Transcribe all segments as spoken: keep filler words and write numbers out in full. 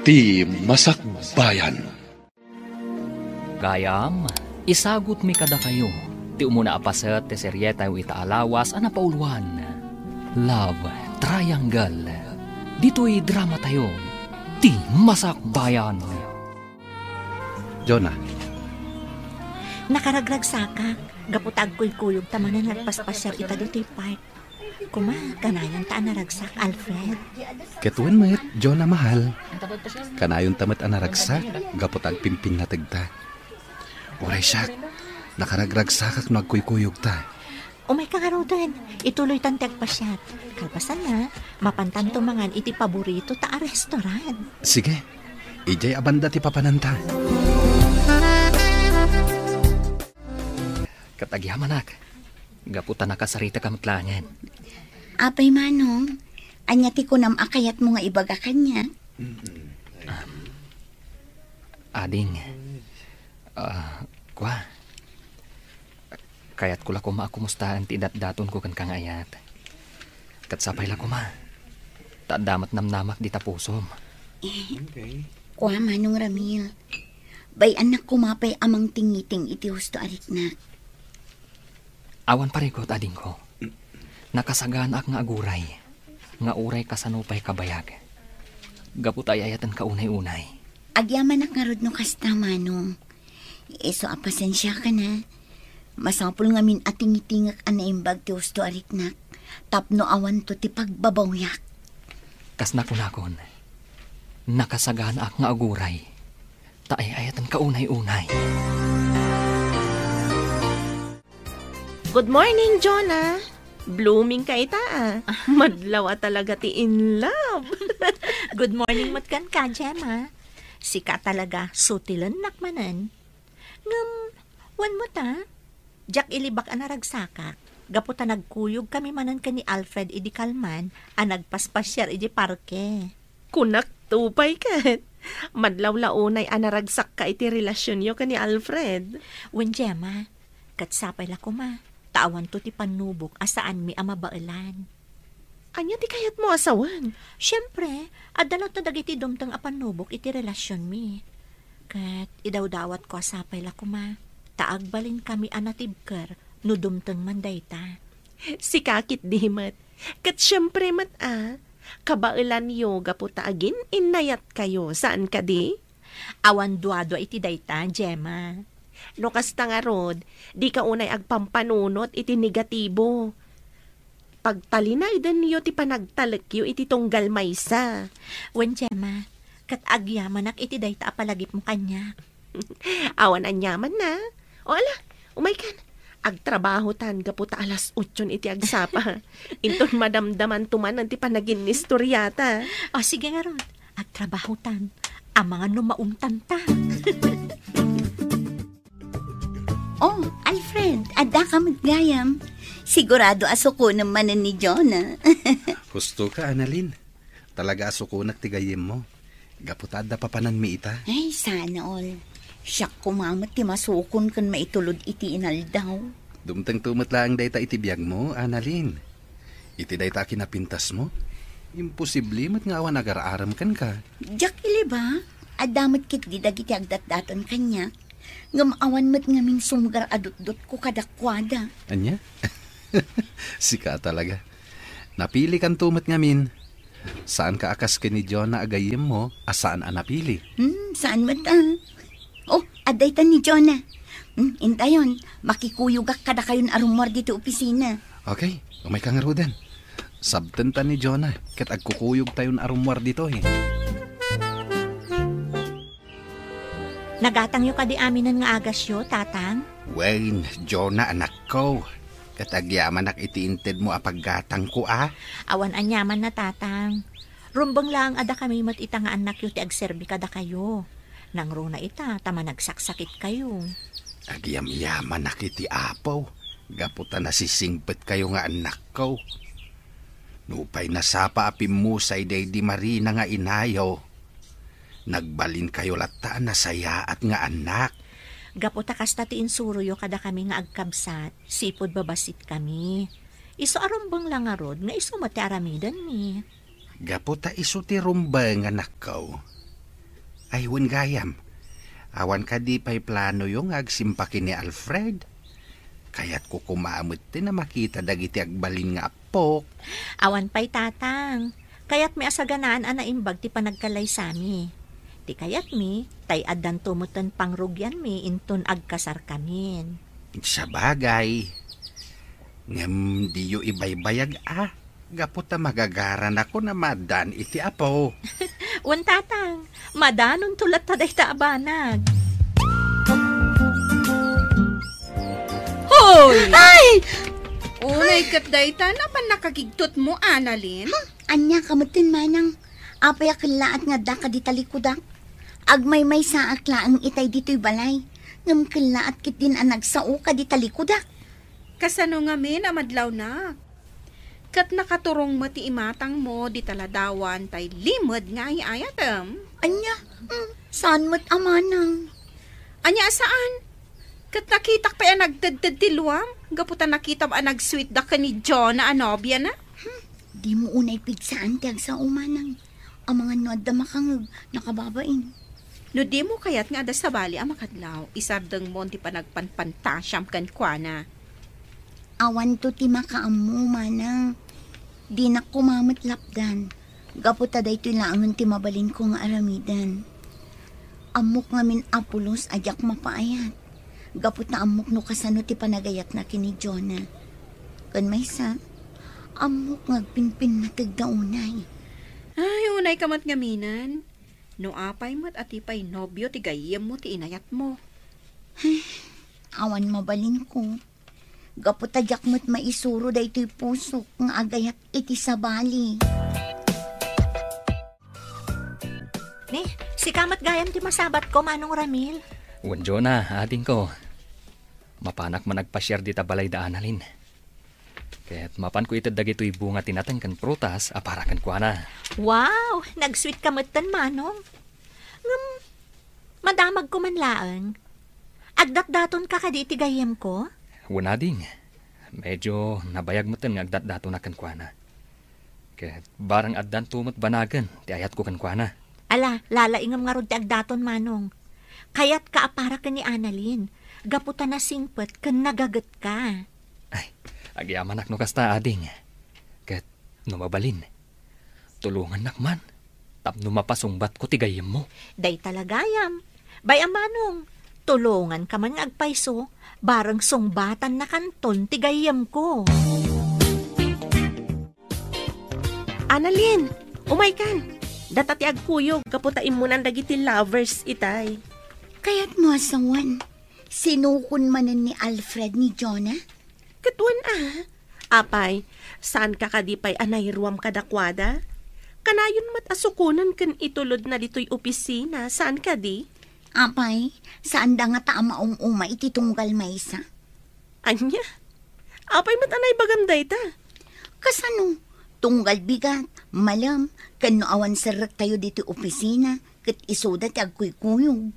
Ti Masakbayan. Gayam, isagutmi kadakayo ti umuna a paset ti serietayo ita a lawas a napauluan, Love Triangle. Ditoy dramatayo, Ti Masakbayan. Jonah. Nakaragragsakak, gapu ta agkuykuyog ta manen nga agpaspasiar ita ditoy park. Kuma, kanayon ta a naragsak, Alfred. Ket wen met, Jonah mahal. Kanayon ta met a naragsak, gapu ta agpimpinnategta. Uray siak, nakaragragsakak no agkuykuyogta. Umayka ngaruden, ituloytan ti agpasiar. Kalpasanna, mapantanto mangan iti paborito ta a restaurant. Sige, idiay a banda ti papananta. Ket agyamanak, gapu ta nakasaritak met laengen. Apay, Manong, ania ti kunam a kayatmo nga ibaga kaniak? Ading, ah, kua, kayatko la koma a kumustaen ti idatdatonko kenka nga ayat. Ket sapay la koma, ta adda met namnamak dita pusom. Kua, Manong Ramil, bay-annak koma pay a mangtingiting iti husto a riknak. Awan parigot, adingko. Nakasaganaak nga aguray, nga uray kasano pay kabayag. Gapu ta ay-ayatenka unay-unay. Agyamanak ngarud no kasta, Manong. Isu a pasensiakan a. Masapul ngamin a tingitingek a naimbag ti husto a riknak, tapno awanto ti pagbabawiak. Kas nakunakon, nakasaganaak nga aguray, ta ay-ayatenka unay-unay. Good morning, Jonah. Blooming ka ita, ah. Madlaw a talaga ti in love. Good morning met kenka, Gemma. Sika talaga, sutilennak manen. Ngem, wen met a, diak ilibak a naragsakak, gapu ta nagkuyog kami manen ken ni Alfred idi kalman a nagpaspasiar idi parke. Kunak to pay ket, madlaw la unay a naragsakka iti relasionyo ken ni Alfred. Wen, Gemma, ket sapay la koma, ta awanto ti pannubok a saanmi a mabaelan. Ania ti kayatmo a sawen? Siempre, adda latta dagiti dumteng a pannubok iti relasionmi. Ket idawdawatko a sapay la koma, ta agbalinkami a natibker no dumteng man dayta. Sika ketdi met. Ket siempre met a, kabaelanyo gapu ta agin-innayatkayo, saan kadi? Awan duadua iti dayta, Gemma. No kasta ngarud, dika unay agpampanunot iti negatibo. Pagtalinaedenyo ti panagtalekyo iti tunggal maysa. Wen, Gemma, ket agyamanak iti dayta a palagipmo kaniak. Awan aniamanna. O ala, umaykan. Agtrabahotan gapu ta alas otson iti agsapa. Inton madamdamanto manen ti panaginnistoriata. O, sige ngarud. Agtrabahotan. Amangan no maungtanta. Oh, Alfred, adda ka met gayam. Sigurado a sukonem manen ni Jonah. Husto ka, Annalyn. Talaga a sukonak ti gayyemmo. Gapu ta adda papananmi ita. Ay, sana all. Siak koma met ti masukon ken maitulod iti inaldaw. Dumtengto met laeng dayta iti biagmo, Annalyn. Iti dayta a kinapintasmo, imposible met nga awan agar-arem kenka. Diak iliba, adda met ketdi dagiti agdatdaton kaniak. Ngem awan met ngamin sumgar a dutdotko kadakuada. Ania? Sika talaga. Napilikanto met ngamin. Saanka a kas ken ni Jonah a gayyemmo a saan a napili. Hmm, saan met a? Oh, adda ita ni Jonah. Hmm, intayon, makikuyogak kadakayon a rummuar ditoy opisina. Okay, umayka ngaruden. Sabtenta ni Jonah, ket agkukuyogtayon a rummuar ditoy. Nagatangyo kadi aminen nga agasyo, Tatang? Wen, Jonah, anakko. Ket agyamanak iti intedmo a paggatangko, a? Awan aniamanna, Tatang. Rumbeng laeng a dakami met ita nga annakyo ti agserbi kadakayo. Nangruna ita ta managsaksakitkayo. Agyamyamanak iti Apo, gapu ta nasisingpetkayo nga annakko. Nupay nasapa a pimmusay daydi Marina nga inayo, nagbalinkayo latta a nasayaat nga annak. Gapu ta kasta ti insuroyo kadakami nga agkabsat, sipud babasitkami. Isu a rumbeng la ngarud nga isu met ti aramidenmi. Gapu ta isu ti rumbeng, anakko. Ay, wen gayam. Awan kadi pay planoyo nga agsimpa ken ni Alfred? Kayatko koma metten a makita dagiti agbalin nga appok. Awan pay, Tatang. Kayatmi a saganaan a naimbag ti panagkalaysami. Ti kayatmi, tay addanto metten pangrugianmi inton agkasarkamin. Sabagay. Ngem diyo ibaybayag a, gapu ta magagaranakon a maaddaan iti apo. Wen, Tatang, madanonto latta dayta a banag. Hoy! Ay! Unay ket dayta, napan nakagigtutmo, Annalyn? Ania ka metten, Manang? Apay a kellaat nga adda kadi talikudak? Agmaymaysaak laeng itay ditoy balay, ngem kellaat ketdin a nagsao kadi talikudak. Kasano ngamin a madlawnak? Ket nakaturong met ti imatangmo dita ladawan tay limed nga ay-ayatem. Ania? Hmm, saan met a manang? Ania a saan? Ket nakitak pay a nagtedted ti luam, gapu ta nakitam a nagsweetda ken ni Jonah a nobiana. Hmm, dimo unay pigsaan ti agsao, manang. Amangan no adda makangeg, nakababain. No dimo kayat nga adda sabali a makadlaw, isardengmon ti panagpanpantasiam kenkuana. Awanto ti makaammo, manang. Dinak koma met lapdan, gapu ta daytoy laengen ti mabalinko nga aramiden. Ammok ngamin a pulos a diak mapaayat, gapu ta ammok no kasano ti panagayatna ken ni Jonah. Ken maysa, ammok nga agpinpinnategda unay. Ay, unay ka met ngaminen. No apay met a ti pay nobio ti gayyemmo ti inayatmo. Awan mabalinko. Gapu ta diak met maisuro daytoy pusok nga agayat iti sabali. Ni, sika met gayam ti masabatko, Manong Ramil. Wen, Jonah, adingko. Mapanak man agpasiar dita balay da Annalyn. Ket mapanko ited dagitoy bunga ti nateng ken prutas a para kenkuana. Wow! Nagsweet ka metten, Manong. Ngem, madamagko man laeng. Agdatdatonka kadi iti gayyemko? Wen, ading. Medyo nabayag metten nga agdatdatonak kenkuana. Ket barang addanto met banagen ti ayatko kenkuana. Ala, lalaingem ngarud ti agdaton, Manong. Kayatka a para ken ni Annalyn, gapu ta nasingpet ken nagagetka. Ay, agyamanak no kasta, ading. Ket no mabalin, tulongannak man tapno mapasungbatko ti gayyemmo. Dayta la gayam. Bay-am, Manong, tulonganka man nga agpayso, bareng sungbatannakanton ti gayyemko. Annalyn, umaykan. Data ti agkuyog gapu ta immunan dagiti lovers itay. Kayatmo a sawen, sinukon manen ni Alfred ni Jonah? Ket wen a. Apay, saanka kadi pay a nairuam kadakuada? Kanayon met a sukonen ken itulodna ditoy opisina, saan kadi? Apay, saanda ngata a maum-uma iti tunggal maysa? Ania? Apay met a naibagam dayta? Kasano? Tunggal bigat, malem, ken no awan serrektayo ditoy opisina, ket isuda ti agkuykuyog.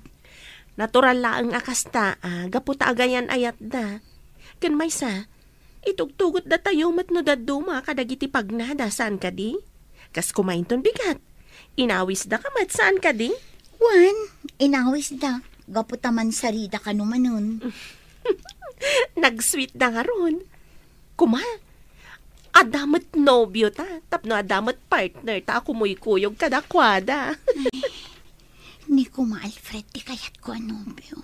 Natural laeng a kasta, a, gapu ta agayan-ayatda. Ken maysa, itugtugotdatayo met no dadduma kadagiti pagnada, saan kadi? Kas koma inton bigat, inawisdaka met, saan kadi? Wen, inawisda, gapu ta mansarida kano manen. Nagsweetda ngarud. Kuma, adda met nobiota, tapno adda met partnerta a kumuykuyog kadakuada. Ni Kuma Alfred ti kayatko a nobio.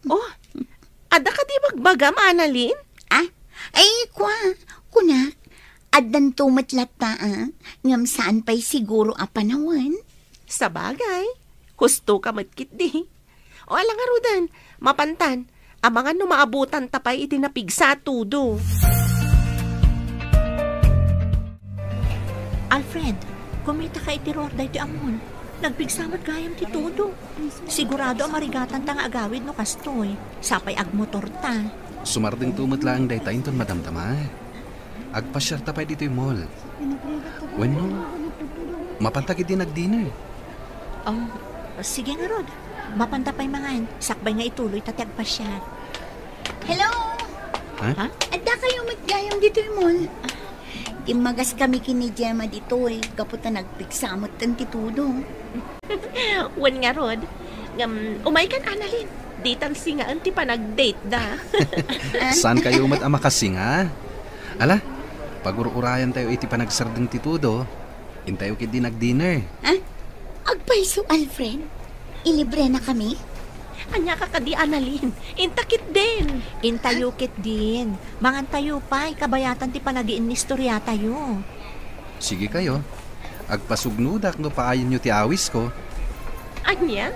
Oh, adda kadi bagbagam, Annalyn? Ah? Ay, kua, kunak, addanto met latta, a, ngem saan pay siguro a panawen. Sabagay, husto ka met ketdi. O, ala ngaruden, mapantan, amangan no maabutanta pay iti napigsa a tudo. Alfred, kumitaka iti ruar daytoy a mall. Nagpigsa met gayam ti tudo. Sigurado a marigatanta nga agawid no kastoy. Sapay agmotorta. Sumardengto met laeng dayta inton madamdama. Agpasiarta pay ditoy mall. Wenno, mapanta ketdi nag-dinner. Oh, sige ngarud. Mapanta pay mangan. Sakbay nga ituloyta ti agpasiar. Hello! Ha? Ha? Adda kayo met gayam ditoy mall. Immagas kami ken ni Gemma ditoy, gapu ta nagpigsa metten ti tudo. Wen ngarud, ngem umaykan, Annalyn. Ditan singaen ti panagdate da. Saan kayo met a makasinga? Ala, pagur-urayan tayo iti panagsardeng ti tudo. Intayo ketdi nag-dinner. Ha? Agpayso, Alfred? Ilibre na kami? Ania ka kadi, Annalyn? Inta ketdin. Intayo ketdin. Mangan tayo pay, kabayatan ti panagiinnistorya tayo. Sige kayo. Agpasugnodak no paayenyo ti awisko. Ania?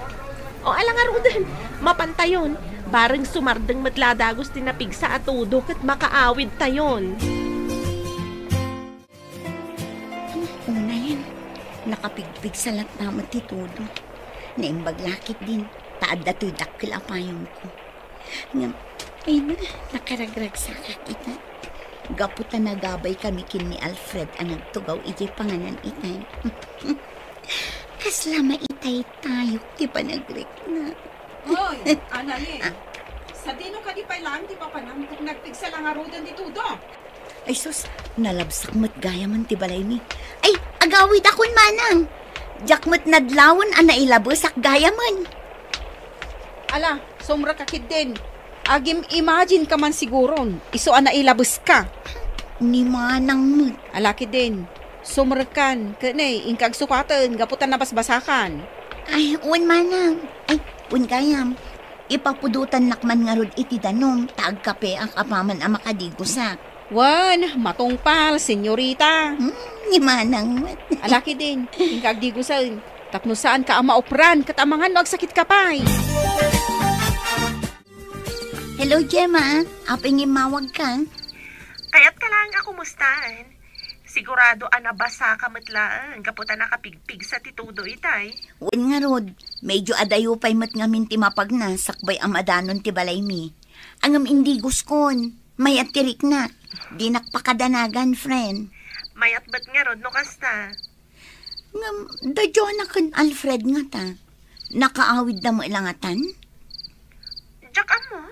O, ala ngaruden, mapantayon. Bareng sumardeng met la dagus ti napigsa a tudo ket makaawidtayon. Unayen, nakapigpigsa latta met ti tudo. Naimbag la ketdin, ta adda toy dakkel a payongko. Ngem, ay na, nakaragragsakak ita. Gapu ta nagabay kami ken ni Alfred a nagtugaw idiay panganan itay. Kasla maitaytayok ti panagrikna. Hoy, Annalyn, sadino kadi pay laeng ti papanam ket nagpigsa la ngaruden ti tudo? Ay sus, nalabsak met gayamen ti balaymi. Ay, agawidakon manang. Diak met nadlawen a nailabesak gayamen. Ala, sumrekka ketdin. Agim-imagine ka man siguron, isu a nailabeska. Ni manang met. Ala ketdin, sumrekkan, ket ne, inka agsukaten, gapu ta nabasbasakan. Ay, wen manang. Ay, wen gayam. Ipapudotannak man ngarud iti danum, ta agkapeak apaman a makadigusak. Wen, matungpal, senyorita. Hmm, ni manang met. Ala ketdin, inka agdigusen, tapno saanka a maupran ket amangan no agsakitka pay. Hello, Gemma. Apay nga immawagka? Kayatka laeng a kumustaen. Sigurado a nabasaka met laeng gapu ta nakapigpigsa ti tudo itay. Wen ngarud, medyo adayo pay met ngamin ti mapagna sakbay a madanon ti balaymi. Ngem indiguskon, mayat ti riknak. Dinak pakadanagan, friend. Mayat met ngarud no kasta. Ngem, da Jonah ken Alfred ngata, nakaawidda met la ngatan? Diak ammo.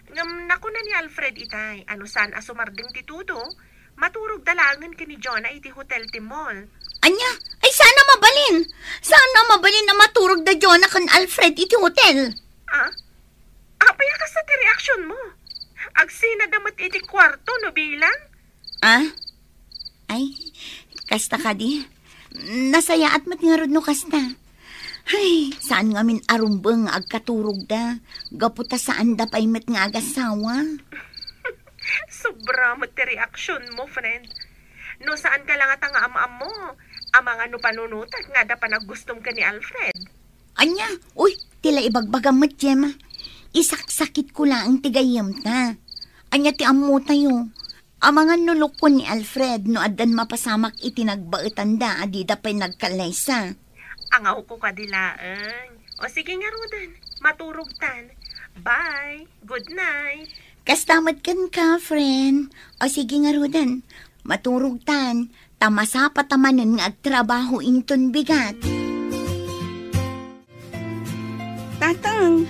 Ngem nakuna ni Alfred itay a no saan a sumardeng ti tudo, maturogda laengen ken ni Jonah iti hotel ti mall. Ania? Ay, saan a mabalin? Saan a mabalin a maturogda Jonah ken Alfred iti hotel? Ah? Apay a kasta ti reaksionmo? Agsinada met iti kuarto no bilang? Ah? Ay, kasta kadi. Nasayaat met ngarud no kasta. Ay, saan ngamin a rumbeng nga agkaturogda, gapu ta saanda pay met nga agasawa. Sobra met ti reaksionmo, friend. No saanka la ngata nga am-ammo, amangan no panunotek nga adda panaggustom ken ni Alfred. Ania? Uy, ti la ibagbagam met, Gemma. Isaksakitko laeng ti gayyemta. Ania ti ammotayo? Amangan no lukkon ni Alfred no addan mapasamak iti nagbaetanda a dida pay nagkallaysa. Angawko kadi laeng. O sige ngaruden, maturogtan. Bye. Good night. Kasta met kenka, friend. O sige ngaruden, maturogtan. Ta masapata manen nga agtrabaho inton bigat. Tatang,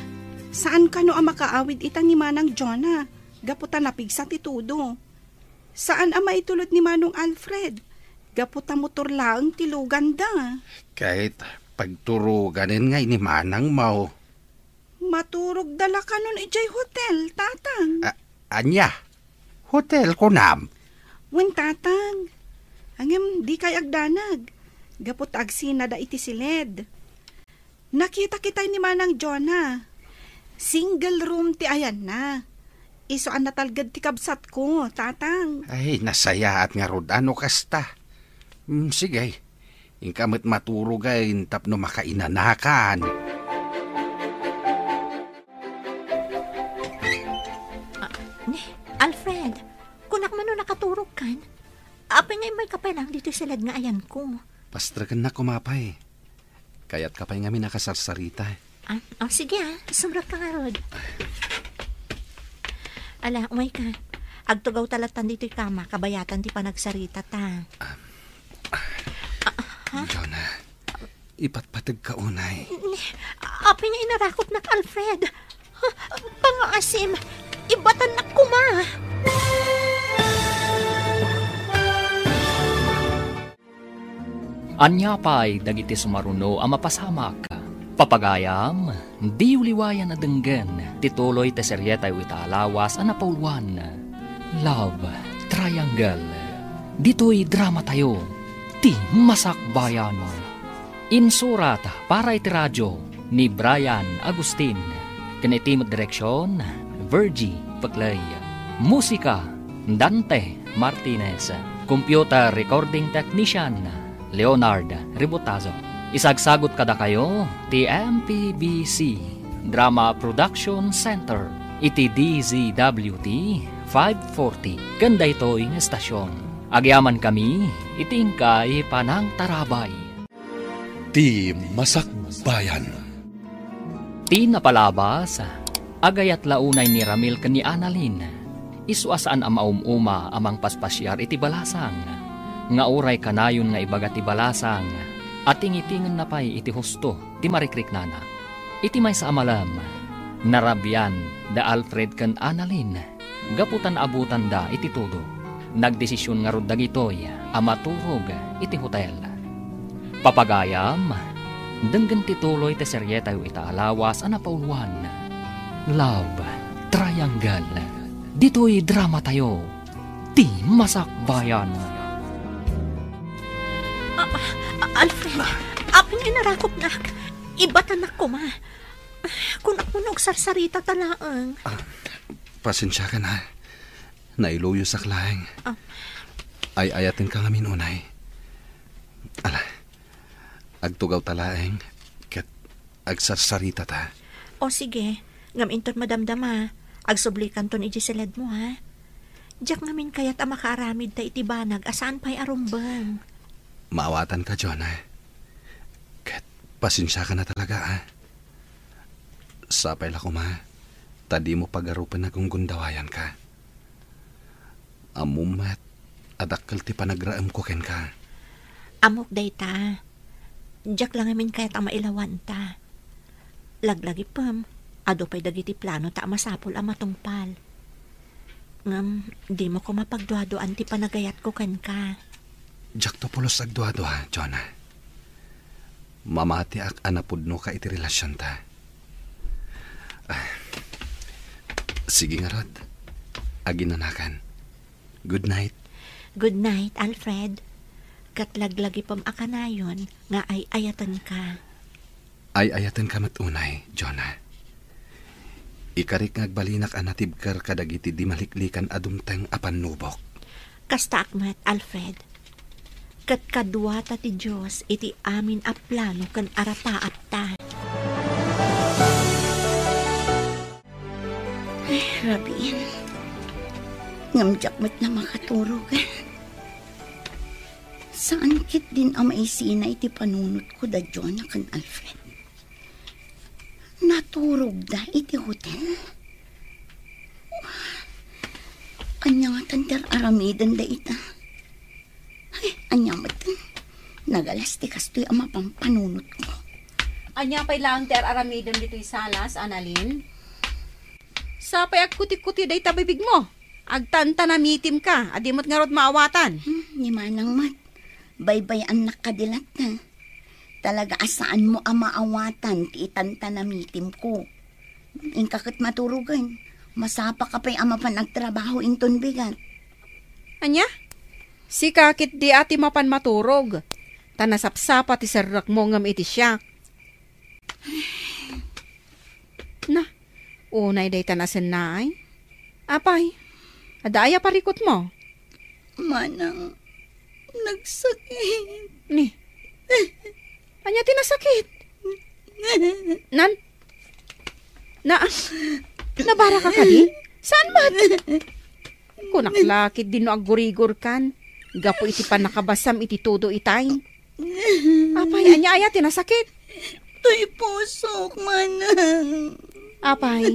saan kano a makaawid ita ni Manang Jonah? Gapu ta napigsa ti tudo. Saan a maitulod ni Manong Alfred? Gapu ta motor laeng ti luganda. Ket pagturoganen ngay ni Manang Mau. Maturogda la kanon idiay hotel, Tatang. A-, ania? Hotel, kunam? Wen, Tatang. Ngem, dikay agdanag. Gapu ta agsinada iti siled. Nakita kitay ni Manang Jonah. Single room ti ayanna. Isu a natalged ti kabsatko, Tatang. Ay, nasayaat ngarud no kasta. Mm, sige. Inka met maturogen tapno makainanakan. Ah, ne, Alfred, kunak man no nakaturogkan? Apay nga immayka pay laeng ditoy siled nga ayanko? Pastrekennak koma pay. Kayatka pay ngamin a kasarsarita. Ah, oh, sige ah, sumrekka ngarud. Ala, umayka. Agtugawta lattan ditoy kama, kabayatan ti panagsaritata. Ah, ha? Jonah, ipatpategka unay. Apay nga inarakupnak, Alfred? Ha? Pangaasim, ibatannak koma. Ania pay dagiti sumaruno a mapasamak? Papagayam, diyo liwayan a denggen ti tuloy ti serietayo ita a lawas a napauluan, Love Triangle. Ditoy dramatayo, ti Masakbayan. Insurat para iti radio ni Brian Agustin, ken iti met direksion, Virgie Pecley. Musika, Dante Martinez. Computer recording technician, Leonard Ributazo. Isagsagut kadakayo ti M P B C Drama Production Center iti D Z W T five forty ken daytoy nga estasion. Agyamankami iti inkay panangtarabay. Ti Masakbayan. Ti napalabas, agayat la unay ni Ramil ken ni Annalyn. Isu a saan a maum-uma a mangpaspasiar iti balasang, nga uray kanayon nga ibaga ti balasang, a tingitingenna pay iti husto ti marikriknana. Iti maysa a malem, narabian da Alfred ken Annalyn gapu ta naabutanda iti tudo. Nagdesision ngarud dagitoy a maturog iti hotel. Papagayam, denggen ti tuloy ti serietayo ita a lawas a napauluan, Love Triangle. Ditoy dramatayo, ti Masakbayan. A-, a-, Alfred, apay nga inarakupnak? Ibatanak koma. Kunak no agsarsarita ta laeng. Ah, pasensiakan, ha. Nailuyosak laeng. Ah. Ay-ayatenka ngamin unay. Ala, agtugawta laeng, ket agsarsaritata. O, sige. Ngem inton madamdama, agsublikanton idiay siledmo, ha? Diak ngamin kayat a makaaramidta iti banag a saan pay a rumbeng. Maawatanka, Jonah. Ket pasensiakan a talaga, ha? Sapay la koma, ta dimo pagarupen a gunggundawayanka. Ammom met a dakkel ti panagraemko kenka. Ammok dayta. Diak la ngamin kayat a mailawanta. Laglagipem, adu pay dagiti planota a masapul a matungpal. Ngem, dimo koma pagduaduaan ti panagayatko kenka. Diakto pulos agduadua, Jonah. Mamatiak a napudnoka iti relasionta. Ah, sige ngarud. Aginanakan. Good night. Good night, Alfred. Ket laglagipem a kanayon nga ay-ayatenka. Ay-ayatenka met unay, Jonah. Ikarik nga agbalinak a natibker kadagiti di maliklikan a dumteng a pannubok. Kastaak met, Alfred. Ket kaduata ti Dios iti amin a plano ken arapaatta. Ay, rabiin. Ngem diak met la makaturog. Saan ketdin a maisina iti panunotko da Jonah ken Alfred. Naturogda iti hotel? Ania ngatan ti ar-aramidenda ita? Ay, ania met? Nagalas ti kastoy a mapan panunotko. Ania pay laeng ti ar-aramidem ditoy salas, Annalyn? Sapay agkuti-kuti dayta bibigmo. Agtantanamitimka, a di met ngarud maawatan. Hmm, ni Manang met. Baybay-annak kadi latta. Talaga a saanmo a maawatan ti itantanamitimko. Inka ket maturogen. Masapaka pay a mapan agtrabaho inton bigat. Ania? Sika ketdi a ti mapan maturog, ta nasapsapa ti serrekmo ngem iti siak. Na, unay dayta nasennaay. Apay, adda aya parikutmo? Manang, nagsakit. Ni, ania ti nasakit? Nan, na, nabaraka kadi? Saan met? Kunak la ketdin no aggurigorkan gapu iti pannakabasam iti tudo itay. Apay, ania aya ti nasakit? Toy pusok, Manang. Apay,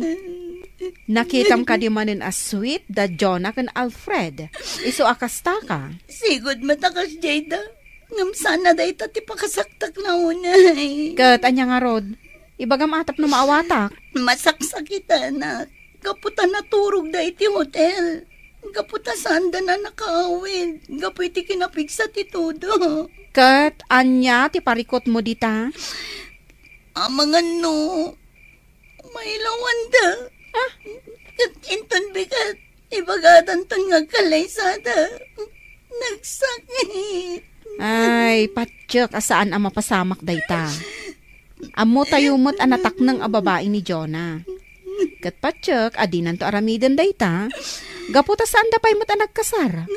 nakitam kadi manen a sweet da Jonah ken Alfred? Isu a kastaka. Sigud met a kasdiayda. Ngem saan a dayta ti pakasaktak na unay. Ket ania ngarud? Ibagam a tapno maawatak. Masaksakitanak. Gapu ta naturogda iti hotel. gapu ta saanda a nakaawid gapu iti kinapigsa ti tudo. Ket ania ti parikutmo dita? Amangan no mailawanda. Ah? Ket inton bigat, ibagadanton nga agkalaysada. Nagsakit. Ay, patiek a saan a mapasamak dayta. Ammotayo met a natakneng a babai ni Jonah. Ket patiek a dinanto aramiden dayta, gapu ta saanda pay met a nagkasar.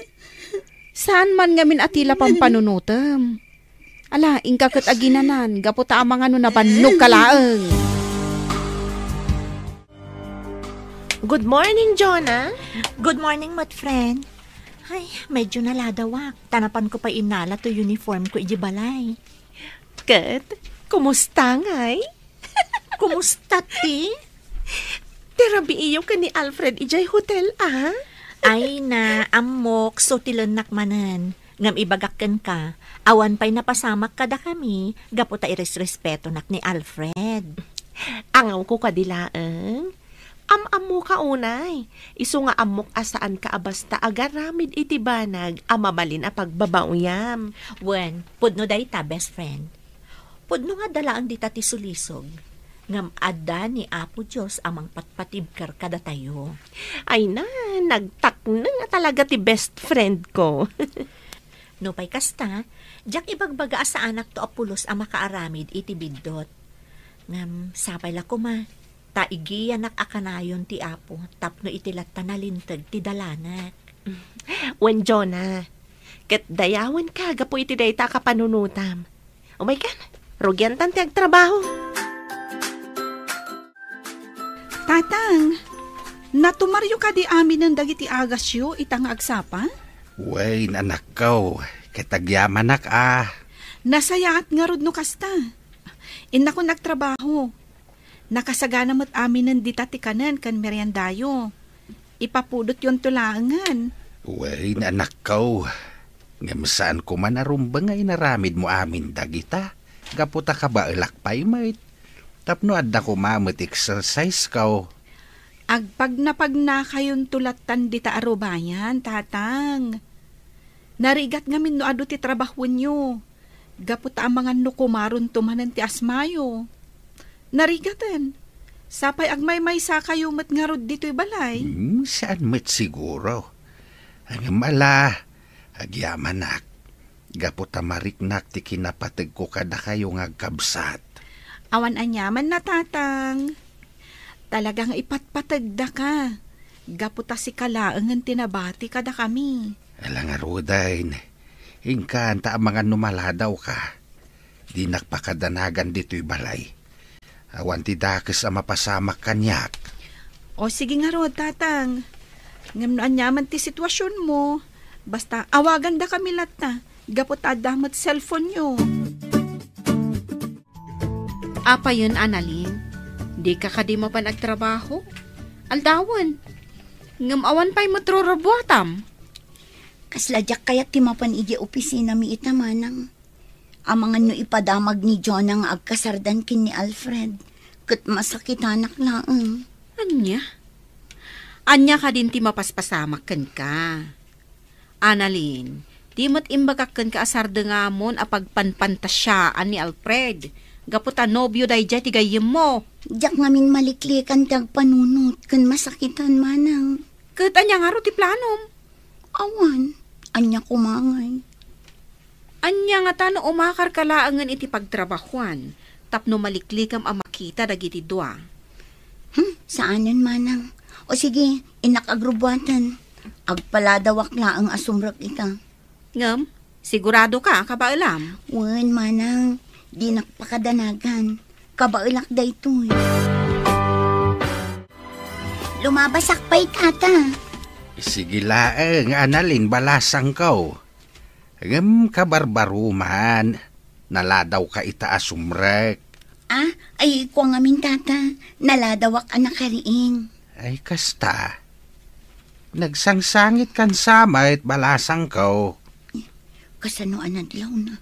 Saan man ngamin a ti la pampanunotem. Ala, inka ket aginanan, gapu ta amangan no nabannogka laeng. Good morning, Jonah. Good morning, met friend. Ay, medyo naladawak. Ta napanko pay innala toy uniformko idiay balay. Ket, kumusta ngay? Kumusta ti? Ti rabiiyo ken ni Alfred idiay hotel, a? Ay na, ammok, sutilennak manen. Ngem ibagak kenka, awan pay napasamak kadakami gapu ta iresrespetonak ni Alfred. Angawko kadi laeng? Am-ammoka unay, isu nga ammok a saanka a basta agaramid iti banag a mabalin a pagbabaoyam. Wen, pudno dayta, best friend. Pudno nga adda laeng dita ti sulisog, ngem adda ni Apo Dios a mangpatpatibker kadatayo. Ay na, nagtakneng a talaga ti best friend ko. Nupay kasta, diak ibagbaga a saanakto a pulos a makaaramid iti biddut. Ngem sapay la koma, ta igiyanak a kanayon ti Apo tapno iti latta nalinteg ti dalanak. Wen, Jonah, ket dayawenka gapu iti dayta a kapanunotam. Umaykan, rugiantan ti agtrabaho. Tatang, natumaryo kadi aminen dagiti agasyo ita nga agsapa? Wen, anakko, ket agyamanak a. Nasayaat ngarud no kasta. Innakon agtrabaho. Nakasagana met aminen dita ti kanen ken meriendayo. Ipapudotyonto laengen. Wen, anakko. Ngem saan koma a rumbeng nga inaramidmo amin dagita, gapu ta kabaelak pay met. Tapno adda koma met exercise-ko. Agpagnapagnakayonto lattan dita a rubayan, Tatang. Narigat ngamin no adu ti trabahoenyo. Gapu ta amangan no kumaronto manen ti asmayo. Narigaten, sapay agmaymaysakayo met ngarud ditoy balay. Hmm, saan met siguro. Ngem ala, agyamanak, gapu ta mariknak ti kinapategko kadakayo nga agkabsat. Awan aniaman, Tatang. Talaga nga ipatpategdaka, gapu ta sika laengen ti nabati kadakami. Ala ngaruden, inkan ta amangan no maladawka. Dinak pakadanagan ditoy balay. Awan ti dakes a mapasamak kaniak. O, sige ngarud, Tatang. Ngem no aniaman ti situasionmo, basta awagandakami latta, gapu ta adda met cellphone-yo. Apayen, Annalyn, dika kadi mapan agtrabaho? Aldawen. Ngem awan pay met rurubbuatam. Kasla diak kayat ti mapan idiay opisinami ita, manang. Amangan no ipadamag ni Jonah nga agkasardan ken ni Alfred, ket masakitanak laeng. Ania? Ania kadin ti mapaspasamak kenka? Annalyn, di met imbagak kenka a sardengamon a pagpanpantasiaan ni Alfred, gapu ta nobio daydiay ti gayyemmo. Diak ngamin maliklikan ti agpanunot ken masakitan, manang. Ket ania ngarud ti planom? Awan, ania koma ngay? Ania ngata no umakarka laengen iti pagtrabahuan tapno maliklikam a makita dagiti dua? Hmm, saanen, manang. O sige, innak agrubbuaten. Agpaladawak laeng a sumrek ita. Ngem, siguradoka a kabaelam? Wen, manang. Dinak pakadanagan. Kabaelak daytoy. Lumabasak pay, tata. Sige laeng, Annalyn, balasangko. Ngem kabarbaroman, naladawka ita a sumrek. Ah, ay, kua ngamin, tata. Naladawak a nakariing. Ay, kasta. Nagsangsangitkan sa met, balasangko. Kasano a nadlawna?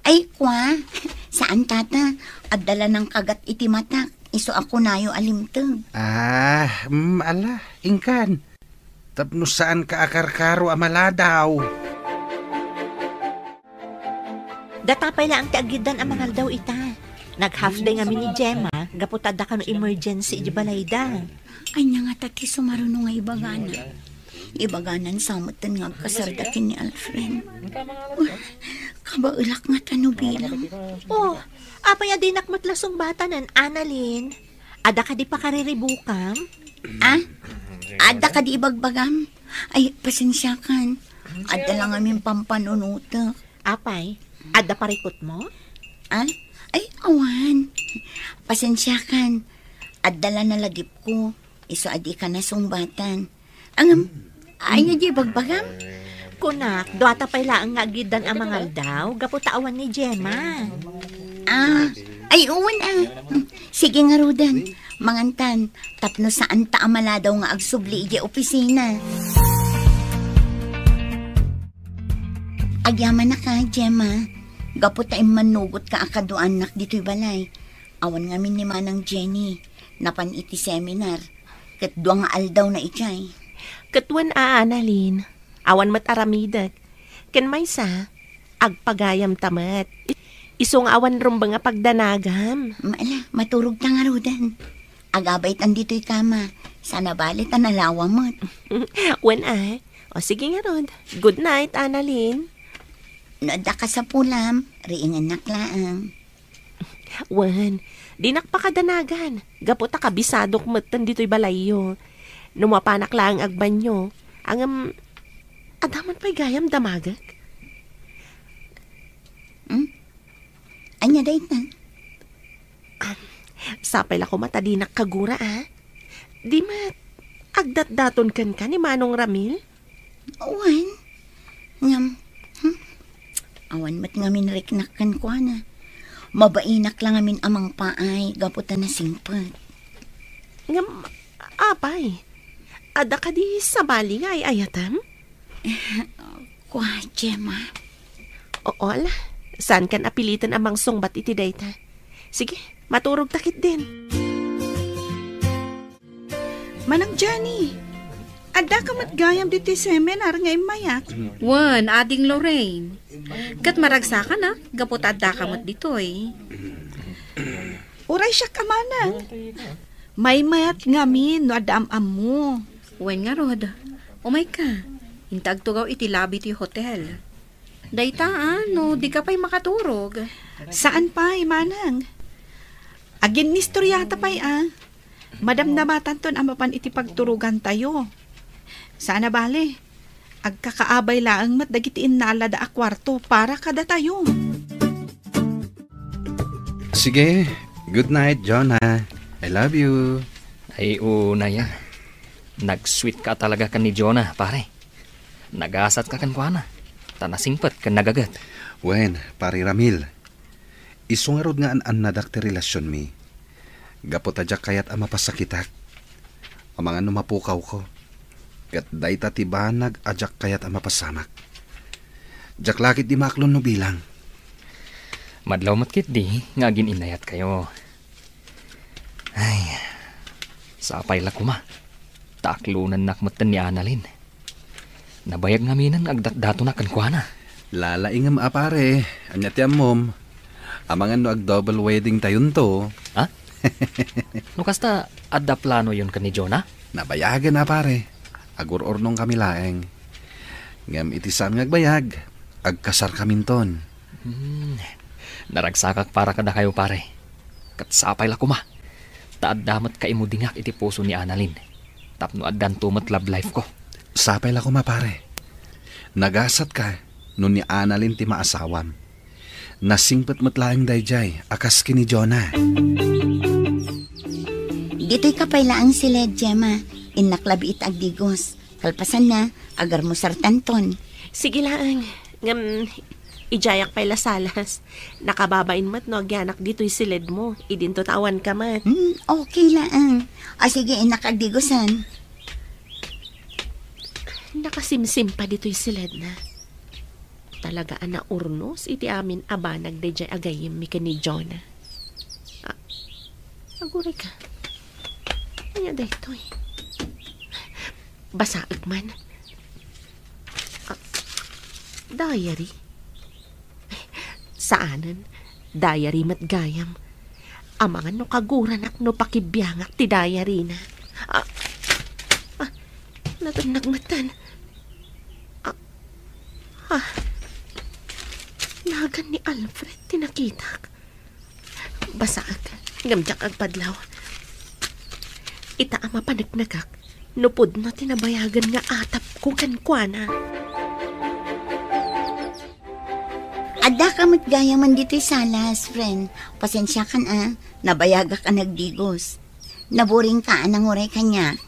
Ay, kua. Saan, tata. Adda la nangkagat iti matak. Isu a kunayo a limteg. Ah, mm, ala, inkan. Tapno saanka a karkaro a maladaw. Data pay laeng ti aggiddan a mangaldaw ita. Nag-half day ngamin ni Gemma, gapu ta adda kano emergency iti balayda. Ania ngata ti sumaruno nga ibagana? Ibaganan sa metten nga agkasarda ken ni Alfred. Kabaelak ngata no bilang. Oh, apay a dinak met la sungbatanen, Annalyn? Adda kadi pakariribukam? Ah? Adda kadi ibagbagam? Ay, pasensiakan. Adda la ngamin pampanunotek. Apay, adda parikutmo? Ah? Ay, awan. Pasensiakan. Adda la nalagipko. Isu a dika nasungbatan. Ngem, ania ti ibagbagam? Kunak, duata pay laeng nga aggiddan a mangaldaw, gapu ta awan ni Gemma. Ah, ay, wen, ah. Hmm, sige ngaruden. Mangantan, tapno saanta a maladaw nga agsubli idiay opisina. Agyamanak, Gemma. Gapu ta immannugotka a kaduaannak ditoy balay. Awan ngamin ni Manang Jenny. Napan iti seminar. Ket dua nga aldawna idiay. Ket wen a, Annalyn, awan met aramidek. Ken maysa, agpagayamta met. Isu nga awan rumbeng a pagdanagam. Ala, maturogta ngaruden. Agabaytan ditoy kama. Saan a bale ta nalawa met. Wen a. O sige ngarud. Good night, Annalyn. No adda kasapulam, riingennak laeng. Wen, dinak pakadanagan, gapu ta kabisadok metten ditoy balayyo. No mapanak laeng agbanyo, ngem, adda man pay gayam damagek? Hmm? Ania dayta? Ah, sapay la koma ta dinak kagura, a? Di met, agdatdaton kenka ni Manong Ramil? Wen. Ngem, hmm? Awan met ngamin riknak kenkuana. Mabainak la ngamin a mangpaay gapu ta nasingpet. Ngem, apay, adda kadi sabali nga ay-ayatem? Kua, Gemma. Oo, ala. Saankan a piliten a mangsungbat iti dayta. Sige, maturogta ketdin. Manang Jenny, addaka met gayam ditoy seminar nga immayak? Wen, Ading Lorraine. Ket maragsakan a, gapu ta addaka met ditoy. Uray siak a manang. Maymayat ngamin no adda am-ammo. Wen ngarud, umayka. Inta agtugaw iti lobby ti hotel. Dayta, a, no dika pay makaturog. Saan pay, manang. Aginnistoriata pay, a. Madamdamatanton a mapan iti pagturogantayo. Saan a bale, agkakaabay laeng met dagiti innalada a kuarto para kadatayo. Sige, good night, Jonah. I love you. Ay, unay a. Nag-sweet ka talaga ken ni Jonah, pare. Nagasatka kenkuana, ta nasingpet ken nagaget. Wen, Pare Ramil. Isu ngarud nga an-annadak ti relasionmi. Gapu ta diak kayat a mapasakitak. Amangan no mapukawko. Ket dayta ti banag a diak kayat a mapasamak. Diak la ketdi maaklon no bilang. Madlaw met ketdi nga agin-innayatkayo. Ay, sapay la koma. Ta aklonennak metten ni Annalyn. Nabayag ngaminen nga agdatdatonak kenkuana. Lalaingem a pare, ania ti ammom? Amangan no ag-double wedding tayonto. Ha? No kasta, adda planoyon ken ni Jonah? Nabayagen a pare. Agur-urnong kami laeng. Ngem iti saan nga agbayag, agkasar kaminton. Hmm. Naragsakak para kadakayo, pare. Ket sapay la koma. Ta adda met kaimudingak iti puso ni Annalyn. Tapno addanto met love life ko. Sapay la koma, pare. Nagasatka no ni Annalyn ti maasawam. Nasingpet met laeng daydiay a kas ken ni Jonah. Ditoy ka pay laeng siled, Gemma. Innak labi iti agdigos. Kalpasanna, agarmusartanton. Sige laeng. Ngem, idiayak pay la salas. Nakababain met no agyanak ditoy siledmo. Idinto ta awanka met. Hmm, okay laeng. O sige, innak agdigosan. Nakasimsim pa ditoy siledna. Talaga a naurnos iti amin a banag daydiay a gayyemmi ken ni Jonah. Ah, aguray ka. Ania daytoy? Basaek man. Ah, diary? Saanen. Diary met gayam. Amangan no kaguranak no pakibiangak ti diary na. Ah, ah, natannag metten. Ah, ah, nagan ni Alfred ti nakitak. Basaek, ngem diak agpadlaw. Ita a mapaneknekak, no pudno ti nabayagen nga atapko kenkuana. Addaka met gayamen ditoy salas, friend. Pasensiakan a, nabayagak a nagdigos. Naburingka a nanguray kaniak.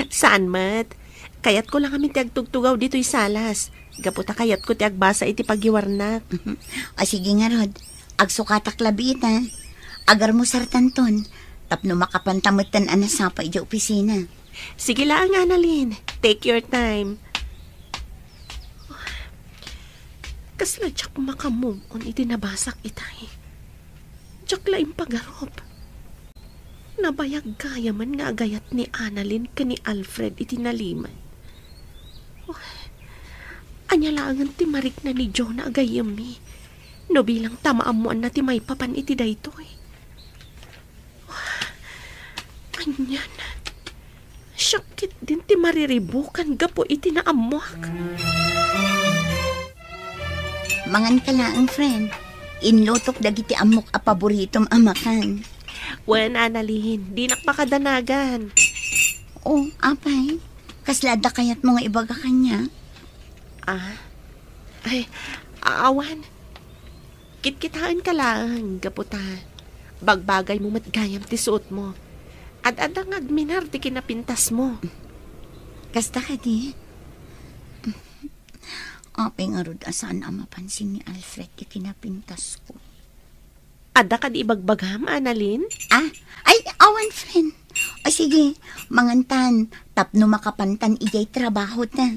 Saan met. Kayatko la ngamin ti agtugtugaw ditoy salas. Gapu ta kayatko ti agbasa iti pagiwarnak. O sige ngarud, agsukatak labi ita. Agarmusartanton, tapno makapanta metten a nasapa idiay opisina. Sige laeng, Annalyn. Take your time. Kasla diak maka-move on iti nabasak itay. Diak la impagarup. Nabayag gayamen nga agayat ni Annalyn ken ni Alfred iti nalimed. Oh, ania laengen ti marikna ni Jonah a gayyemmi no bilang ta maammoanna ti maipapan iti daytoy? Anian? Siak ketdin ti mariribukan gapu iti naammoak. Manganka laeng, friend. Inlutok dagiti ammok a paboritom a makan. Wen, Annalyn, dinak makadanagan. Oh, apay. Kasla adda kayatmo nga ibaga kaniak? Ah? Ay, awan. Kitkitaenka laeng, gapu ta bagbagaymo met gayam ti suotmo. Ad-adda nga agminar ti kinapintasmo. Kasta kadi? Apay ngarud a saan a mapansin ni Alfred ti kinapintasko? Adda kadi ibagbagam, Annalyn? Ah? Ay, awan, friend. O sige, mangantan, tapno makapantan idiay trabahota.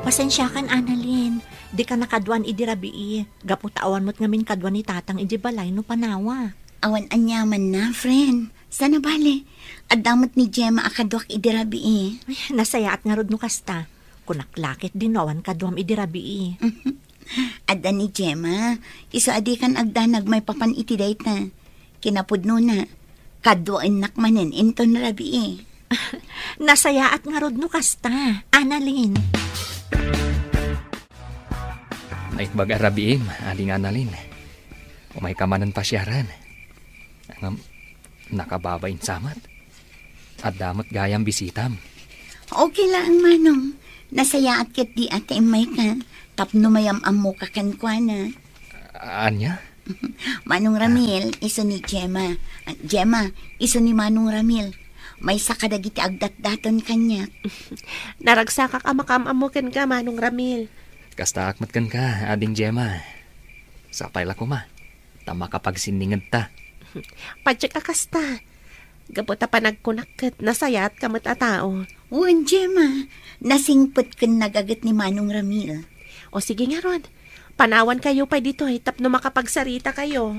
Pasensiakan, Annalyn. Dika nakaduan idi rabii. Gapu ta awan met ngamin kadua ni Tatang idi balay no panawa. Awan aniamanna, friend. Saan a bale, adda met ni Gemma a kaduak idi rabii. Ay, nasayaat ngarud no kasta. Kunak la ketdi no awan kaduam idi rabii. Adda ni Gemma, isu a dikan agdanag maipapan iti dayta. Kinapudnona, kaduaennak manen inton rabii. Nasayaat ngarud no kasta, Annalyn. Naimbag a rabiim, Ading Annalyn. Umayka manen pasiaren. Ngem, nakababain sa met. Adda met gayam bisitam. Okay laeng, Manong. Nasayaat ketdi a ta immayka tapno mayam-ammoka kenkuana. Ania? Manong Ramil, isu ni Gemma. Ah, Gemma, isu ni Manong Ramil. Maysa kadagiti agdatdaton kaniak. Naragsakak a makaam-ammo kenka, Manong Ramil. Kastaak met kenka, Ading Gemma. Sapay la koma ta makapagsinningedta. Padiak a kasta. Gapu ta panagkunak ket nasayaatka met a tao. Wen, Gemma, nasingpet ken nagaget ni Manong Ramil. O sige ngarud, panawankayo pay ditoy tapno makapagsarita kayo.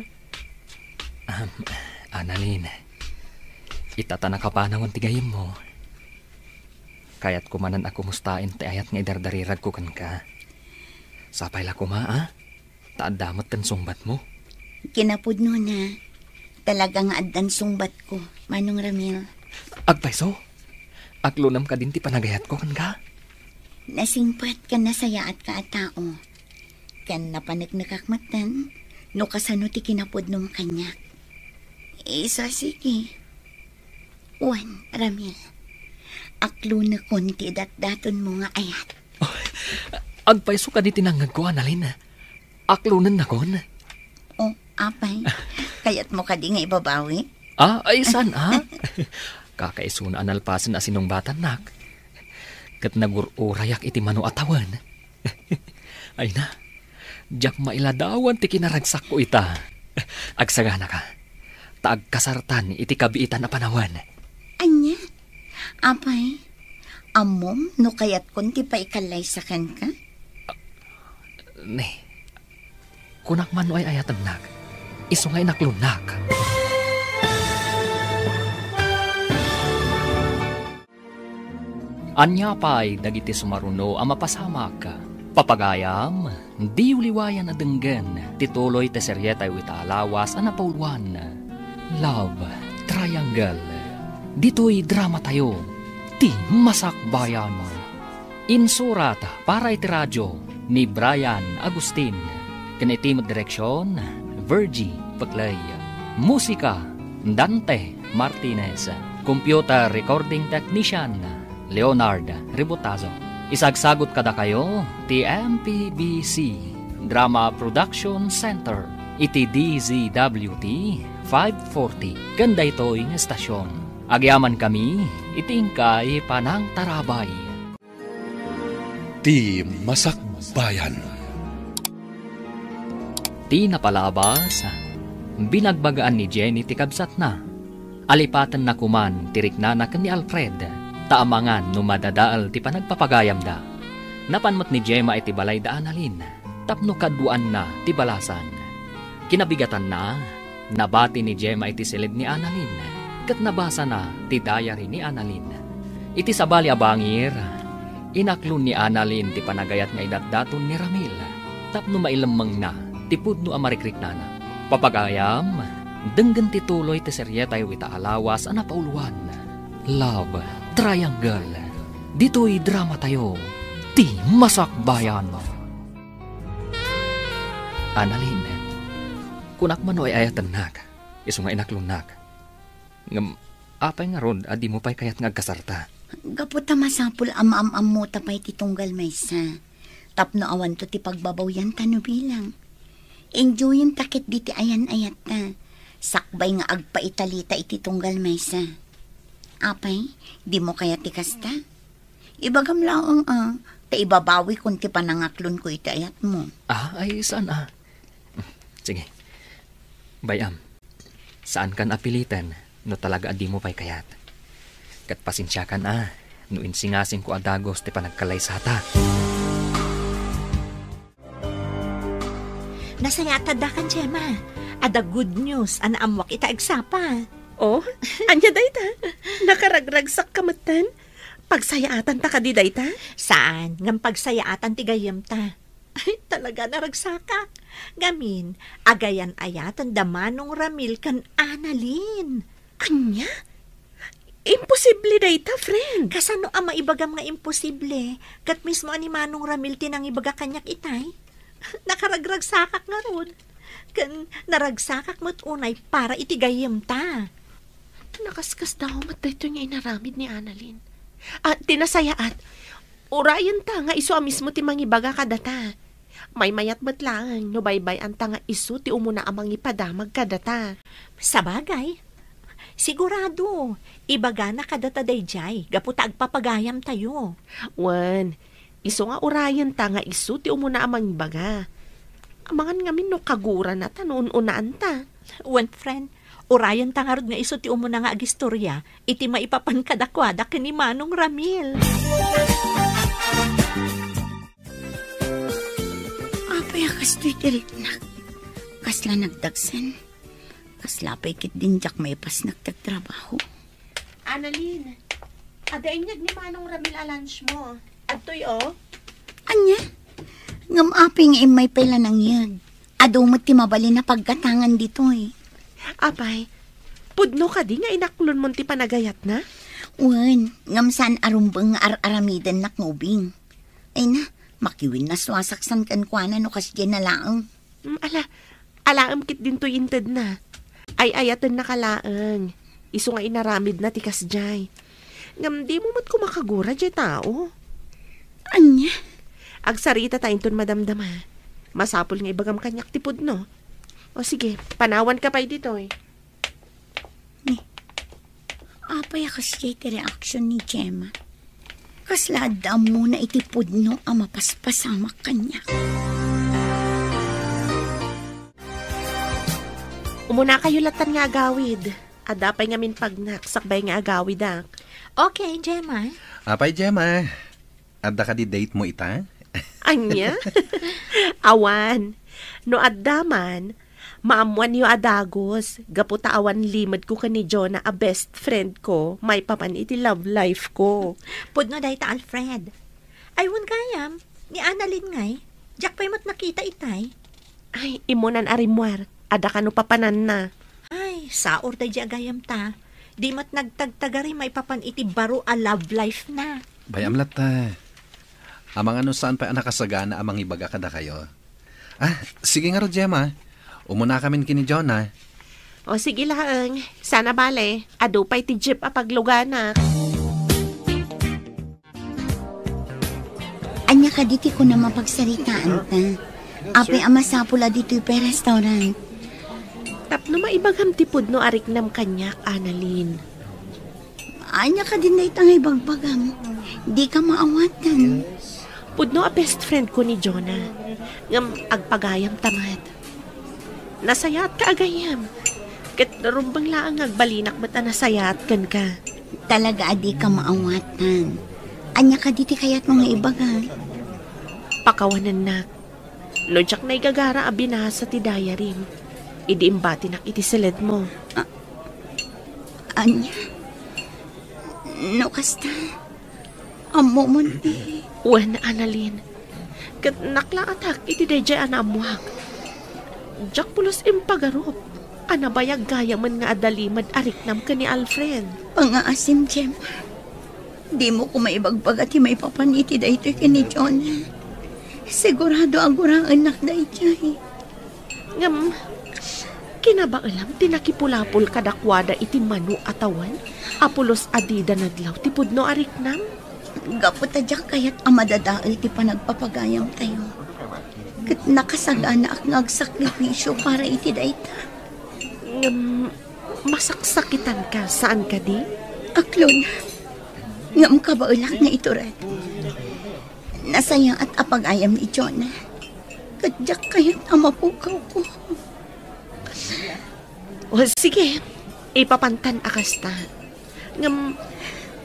Ahem, Annalyn, ita ta nakapanawan ti gayyemmo, kayatko manen a kumustaen ti ayat nga idardariragko kenka. Sapay la koma, a? Ta adda met ken sungbatmo. Kinapudnona, talaga nga addan sungbatko, Manong Ramil. Agpayso, aklonem kadin ti panagayatko kenka? Nasingpet ken nasayaatka a tao. Ken napaneknekak metten no kasano ti kinapudnom kaniak. Isu a sige. Wen, Ramil, aklonekon ti datdatonmo nga ayat. Agpayso kadi ti nangngegko, Annalyn? Aklonennakon? Oh, apay. Kayatmo kadi nga ibabawi? Ah, ay, saan, ah? Kakaisuna a nalpasen a sinungbatannak. Ket nagur-urayak iti mano a tawen. Ay na, diak mailadawan ti kinaragsakko ita. Agsaganaka, ta agkasartan iti kabiitan a panawen. Ania? Apay, ammom no kayatkon ti paikallaysa kenka? Ne, kunak man no ay-ayatennak, isu nga inaklonnak. Ania pay dagiti sumaruno a mapasamak? Papagayam, diyo liwayan a denggen ti tuloy ti serietayo ita a lawas a napauluan, Love Triangle. Ditoy dramatayo, ti Masakbayan. Insurat para iti radio ni Brian Agustin, ken iti met direksion, Virgie Peclay. Musika, Dante Martinez. Computer recording technician, Leonard Ributazo. Isagsagut kadakayo ti M P B C Drama Production Center iti D Z W T five forty ken daytoy nga estasion. Agyamankami iti inkay panangtarabay. Ti Masakbayan. Ti napalabas, binagbagaan ni Jenny ti kabsatna. Alipatenna koman ti riknana ken ni Alfred, ta amangan no madadael ti panagpapagayamda. Napan met ni Gemma iti balay da Annalyn tapno kaduaanna ti balasan. Kinabigatanna, nabati ni Gemma iti siled ni Annalyn, ket nabasana ti diary ni Annalyn. Iti sabali a bangir, inaklon ni Annalyn ti panagayat nga idatdaton ni Ramil tapno mailemmengna ti pudno a marikriknana. Papagayam, denggen ti tuloy ti serietayo ita a lawas a napauluan, Love Triangle. Ditoy dramatayo, ti Masakbayan. Annalyn, kunak man no ay-ayatennak, isu nga inaklonnak. Ngem, apay ngarud a dimo pay kayat nga agkasarta? Gapu ta masapul a maam-ammota pay ti tunggal maysa. Tapno awanto ti pagbabawianta no bilang. Enjoyenta ketdi ti ayan-ayatta. Sakbay nga agpaitalita iti tunggal maysa. Apay, dimo kayat ti kasta? Ibagam laeng a, ta ibabawikon ti panangaklonko iti ayatmo. Ah, ay, saan a? Sige. Bay-am, saankan a piliten no talaga a dimo pay kayat. Ket pasensiakan a, no insingasingko a dagus ti panagkalaysata. Nasayaat adda kan Gemma. Adda good news a naammoak ita agsapa. Oh, ania dayta? Nakaragragsakka metten? Pagsayaatanta kadi dayta? Saan, ngem pagsayaatan ti gayyemta. Ay, talaga, naragsakak. Ngamin, agayan-ayaten da Manong Ramil ken Annalyn. Ania? Imposible dayta, friend. Kasano a maibagam nga imposible? Ket mismo a ni Manong Ramil ti nangibaga kaniak itay? Nakaragragsakak ngarud. Ken naragsakak met unay para iti gayyemta. Nakaskasdaaw met daytoy nga inaramid ni Annalyn. Ah, ti nasayaat, urayenta nga isu a mismo ti mangibaga kadata. Maymayat met laeng no baybay-anta nga isu ti umuna a mangipadamag kadata. Sabagay, sigurado, ibagana kadata daydiay gapu ta agpapagayamtayo. Wen, isu nga urayenta nga isu ti umuna a mangibaga. Amangan ngamin no kagurana ta no un-unaanta. Wen, friend, urayenta ngarud nga isu ti umuna nga agistorya iti maipapan kadakuada ken ni Manong Ramil. Apay a kastoy ti riknak? Kasla nagdagsen. Kasla pay ketdin diak maipasnek ti agtrabaho. Annalyn, adda inyeg ni Manong Ramil a lunch mo. Adtoy, oh. Ania? Ngem apay nga immay pay la nangyeg? Adu met ti mabalin a paggatangan ditoy. Apay, pudno kadi nga inaklonmon ti panagayatna? Wen, ngem saan a rumbeng nga ar-aramidennak nga ubing. Ay na, makiwinnas-wasak san kenkuana no kasdiay na laeng. Mm, ala, alaem ketdin toy intedna. Ay-ayatennaka laeng. Isu nga inaramidna ti kasdiay. Ngem dimo met koma kagura diay tao. Ania? Agsarita ta inton madamdama. Masapul nga ibagam kaniak ti pudno. O sige, panawanka pay ditoy. Ni, apay a kasdiay ti reaksyon ni Gemma? Kasla adda ammona iti pudno a mapaspasamak kaniak. Umunakayo lattan nga agawid. Adda pay ngamin pagnak, sakbay nga agawidak. Okay, Gemma. Apay, Gemma? Adda kadi date mo ita? Ania? Awan. No adda man, Maammoanyo a dagus, gapu ta awan limedko ken ni Jonah a best friend ko, maipapan iti love life ko. Pudno dayta, Alfred. Ay, wen gayam, ni Annalyn ngay, diak pay met nakita itay. Ay, immunan a rimmuar, adda kano papananna. Ay, saor daydi a gayam ta. Di met nagtagtagari maipapan iti baro a love life na. Bay-am latta. Amangan no saan pay a nakasagana a mangibaga kadakayo. Ah, sige ngarud, Gemma. Umunakamin ken ni Jonah. O, sige laeng. Saan a bale, adu pay ti jeep a pagluganak. Ania kadi ti kunam a pagsaritaanta? Apay a masapul a ditoy pay restaurant? Tapno maibagam ti pudno a riknam kaniak, Annalyn. Ania kadin dayta nga ibagbagam? Dika maawatan. Pudno a best friend ko ni Jonah. Ngem agpagayam ta met. Nasayaatka a gayyem. Ket rumbeng laeng nga agbalinak met a nasayaat kenka. Talaga a dika maawatan. Ania kadi ti kayatmo nga ibaga? Pakawanennak. No diak naigagara a binasa ti diaryem, idi imbatinak iti siledmo. A-, ania? No kasta, ammomon ti Wen, Annalyn, ket naklaatak iti daydiay a naammoak. Diak pulos impagarup a nabayag gayamen nga adda limed a riknam ken ni Alfred. Pangaasim, Gemma. Dimo koma ibagbaga ti maipapan iti daytoy ken ni Jonah. Sigurado a guraennak daydiay. Ngem, kinabaelam ti nakipulapol kadakuada iti mano a tawen a pulos a dida nadlaw ti pudno a riknam? Gapu ta diak kayat a madadael ti panagpapagayamtayo. Ket nakasaganaak nga agsakripisio para iti dayta. Ngem, masaksakitanka, saan kadi? Aklon, ngem kabaelak nga itured. Nasayaat a pagayam ni Jonah. Ket diak kayat a mapukawko. O, sige, ipapantan a kasta. Ngem,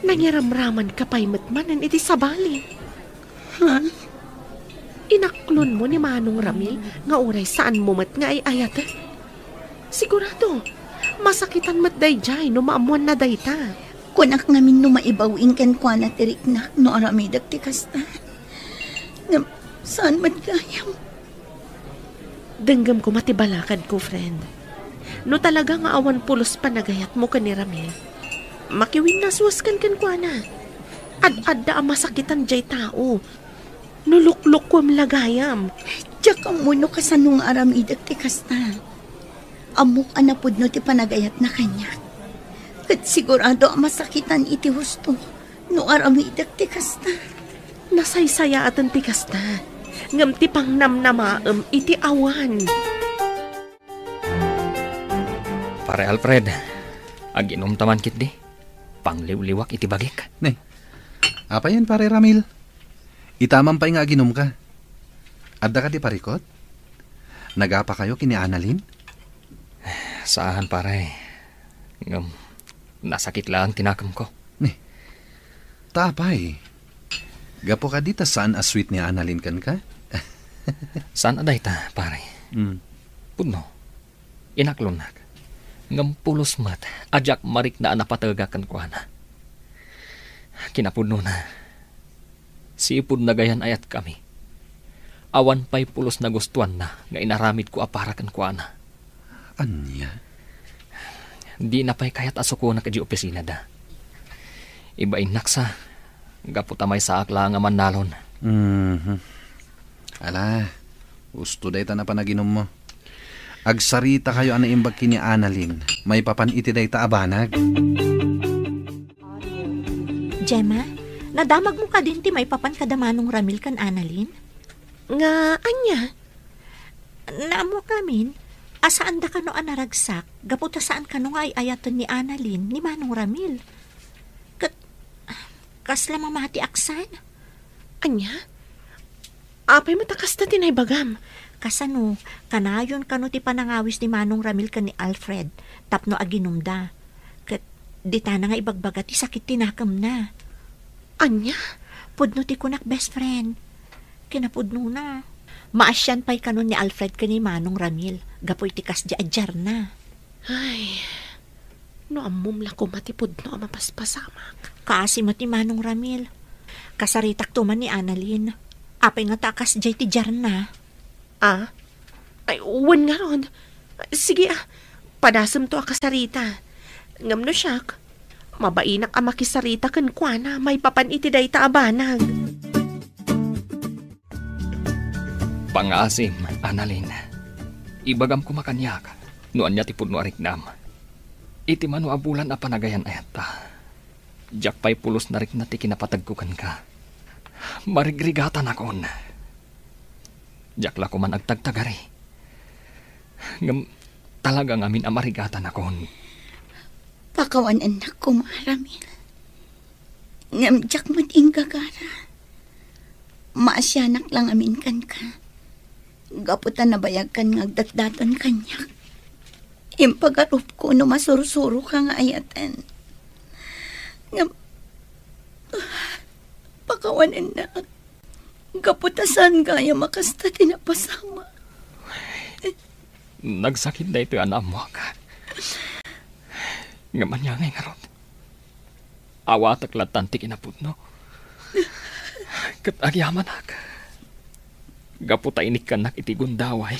nangiramramanka pay met manen iti sabali. Ha? Inaklonmo ni Manong Ramil nga uray saanmo met nga ay-ayaten. Sigurado, masakitan met daydiay no maammoanna dayta. Kunak ngamin no maibaw-in kenkuana ti riknak no aramidek ti kasta. Ngem, saan met gayam? Denggem koma ti balakadko, friend. No talaga nga awan pulos panagayatmo ken ni Ramil, makiwinnaswaskan kenkuana. Ad-adda a masakitan diay tao. No luklukuem la gayam. Diak ammo no kasano nga aramidek ti kasta. Ammok a napudno ti panagayatna kaniak. Ket sigurado a masakitan iti husto no aramidek ti kasta. Nasaysayaaten ti kasta, ngem ti pangnamnamaem iti awan. Pare Alfred, aginumta man ketdi. Pangliwliwak iti bagik. Ne, apayen, Pare Ramil? Itaman pay nga aginumka. Adda kadi parikut? Nagapakayo ken ni Annalyn? Saan, pare. Ngem, nasakit laeng ti nakemko. Ne. Ta apay? Gapu kadi ta saan a sweet ni Annalyn kenka? Saan a dayta, pare. Mm. Pudno. Inaklonnak. Ngem pulos met a diak marikna a napatega kenkuana. Kinapudnona, sipud nagayan-ayatkami, awan pay pulos nagustuanna nga inaramidko a para kenkuana. Ania? Dina pay kayat a sukonak idiay opisinada. Ibainnaksa, gapu ta maysaak laeng a mannalon. Mhm. Ala, husto dayta a panaginummo. Agsaritakayo a naimbag ken ni Annalyn maipapan iti dayta a banag. Gemma, nadamagmo kadin ti maipapan kada Manong Ramil ken Annalyn? Nga ania? Naammoak ngamin a saanda kano a naragsak gapu ta saan kano nga ay-ayaten ni Annalyn ni Manong Ramil. Ket kasla mamatiak san? Ania? Apay met a kasta ti naibagam? Kasano, kanayon kano ti panangawis ni Manong Ramil ken ni Alfred tapno aginumda. Ket ditana nga ibagbaga ti sakit ti nakemna. Ania? Pudno ti kunak, best friend. Kinapudnona, Maasian pay kano ni Alfred ken ni Manong Ramil gapu iti kasdi a diarna. Ay, no ammom la koma ti pudno a mapaspasamak. Kaasi met ni Manong Ramil. Kasaritakto man ni Annalyn. Apay ngata a kasdiay ti diarna? Ah? Ay, wen ngarud. Sige, ah. Padasemto a kasarita. Ngem no siak, mabainak a makisarita kenkuana maipapan iti dayta a banag. Pangngaasim, Annalyn. Ibagam koma kaniak no ania ti pudno a riknam. Iti mano a bulan a panagayan-ayatta, diak pay pulos narikna ti kinapatagko kenka. Marigrigatanakon. Diak la koman agtagtagari. Ngem talaga ngamin a marigatanakon. Pakawanennak koma, Ramil. Ngem diak met inggagara. Maasianak la ngamin kenka. Gapu ta nabayagkan nga agdatdaton kaniak. Impagarupko no masursuroka nga ayaten. Ngem, pakawanennak. Gapu ta saan gayam a kasta ti napasamak. Nagsakit daytoy a naammoak. Ngem ania ngay ngarud? Awatek lattan ti kinapudno. Ket agyamanak. Gapu ta inikkannak iti gundaway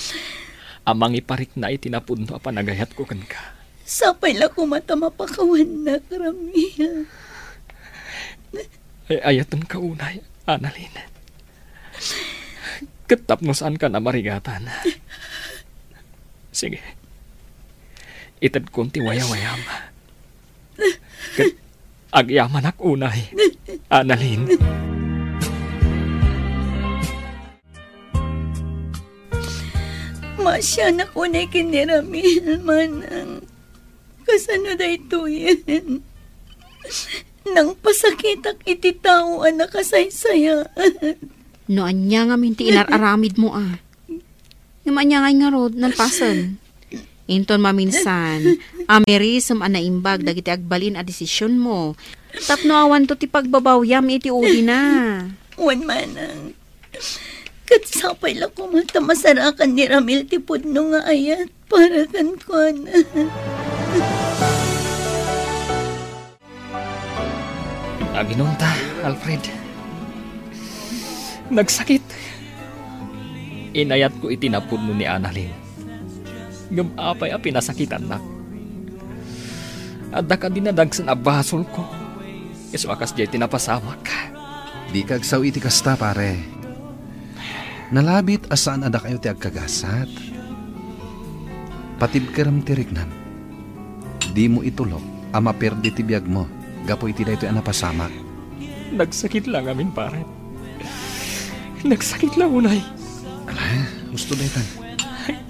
a mangiparikna iti napudno a panagayatko kenka. Sapay la koma ta mapakawannak, Ramil. Ay-ayatenka unay, Annalyn. Ket tapno saankan a marigatan. Sige. Itedkon ti wayawayam. Ket agyamanak unay, Annalyn. Maasianak unay ken ni Ramil, manang. Kasano daytoyen? Nangpasakitak iti tao a nakasaysayaat. No ania ngamin ti inar-aramidmo a. Ngem ania ngay ngarud, nalpasen. Inton maminsan, amirisem a naimbag dagiti agbalin a desisionmo. Tapno awanto ti pagbabawiam iti udina. Wen manang. Ket sapay la koma ta masarakan ni Ramil ti pudno nga ayat para kenkuana. Aginonta, Alfred. Nagsakit. Inayatko iti napudno ni Annalyn. Ngem apay a pinasakitannak? Adda kadi nadagsen a basolko? Isu a kasdiay ti napasamak. Dika agsao iti kasta, pare. Nalabit a saan a dakayo ti agkagasat. Patibkerem ti riknam. Dimo itulok a maperdi ti biagmo gapu iti daytoy a napasamak. Nagsakit la ngamin, pare. Nagsakit la unay. Ala, husto daytan.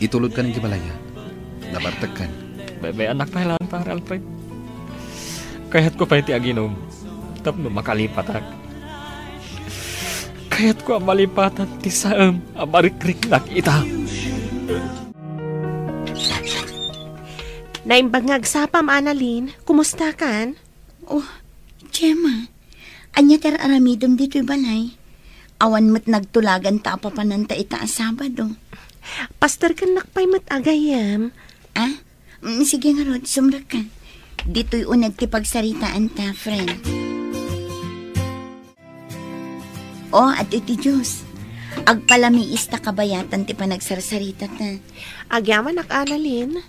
Itulodkan iti balay. Nabartekkan. Bebe, anak pay laeng, pare Alfred. Kayatko pay ti aginom tapno makalipatak. Kayatko a malipatan ti saem a marikriknak ita. Naimbag nga agsapam, Annalyn. Kumustakan? Oh, Gemma, ania ti ar-aramidem ditoy balay? Awan met nagtulagan ta apapananta ita a Sabado. Pasterkennak pay met a gayyem. Ah? Mm, sige ngarud, sumrekka. Ditoy uneg ti pagsaritaanta, friend. Oh, adtoy ti juice. Agpalamiis ta kabayatan ti panagsarsaritata. Agyamanak, Annalyn.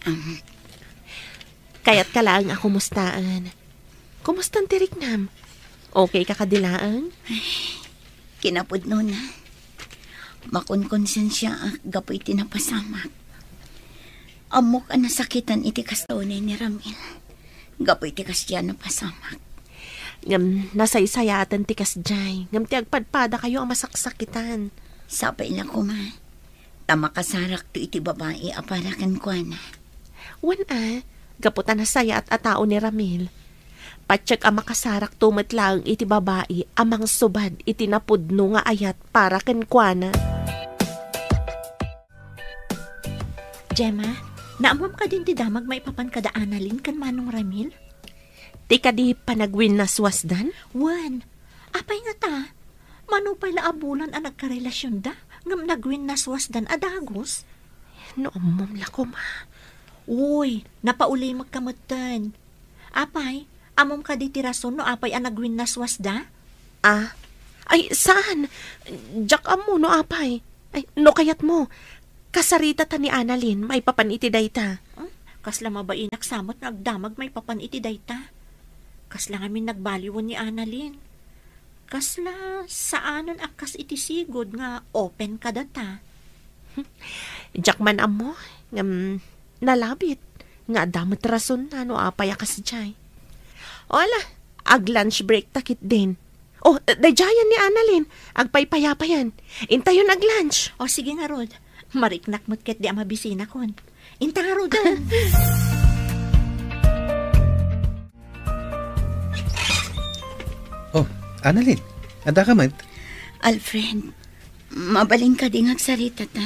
Um, Kayatka laeng a kumustaen. Kumustan ti riknam? Okay ka kadi laeng? Kinapudnona, makonkonsensiaak gapu iti napasamak. Ammok a nasakitan iti kasta unay ni Ramil gapu iti kasdiay a napasamak. Ngem nasaysayaaten ti kasdiay, ngem ti agpadpadakayo a masaksakitan. Sapay la koma ta makasarakto iti babai a para kenkuana. Wen a, gapu ta nasayaat a tao ni Ramil, patiek a makasarakto met laeng iti babai a mangsubad iti napudno nga ayat para kenkuana. Gemma, naammoam kadin ti damag maipapan kada Annalyn ken Manong Ramil? Ti kadi panagwinnaswasdan? Wen, apay ngata? Mano pay la a bulan a nagkarelasionda? Ngem nagwinnaswasdan a dagus? No ammom la koma. Uy, napaulimekka metten. Apay, ammom kadi ti rason no apay a nagwinnaswasda? Ah? Ay, saan? Diak ammo no apay. Ay, no kayatmo, kasaritata ni Annalyn maipapan iti dayta. Hmm? Kasla mabainak sa met nga agdamag maipapan iti dayta. Kasla ngamin nagbaliwen ni Annalyn. Kasla saanen a kas iti sigud nga open kadata. Diak man ammo, ngem nalabit nga adda met rasonna no apay a kasdiay. O ala, ag-lunch break ta ketdin. O, daydiayen ni Annalyn, agpaypayapayan. Intayon ag-lunch. O, sige ngarud. Mariknak met ketdi a mabisinakon. Inta ngaruden. Oh, Annalyn, adda ka met? Alfred, mabalin kadi nga agsaritata?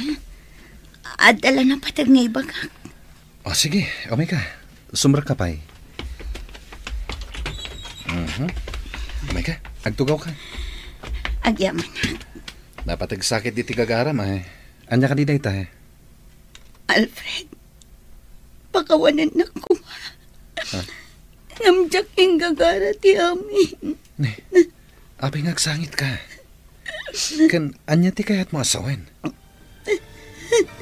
Adda la napateg nga ibagak. Oh, sige, umay ka. Sumrekka pay. Mhm. Umay ka, agtugaw ka. Agyaman. Napateg sakit diti gagaram, ay. Ania kadi dayta, eh? Alfred, pakawanennak koma. Ha? Ngem diak inggagara ti amin. Ne, apay nga agsangit ka? Ken ania ti kayatmo a sawen?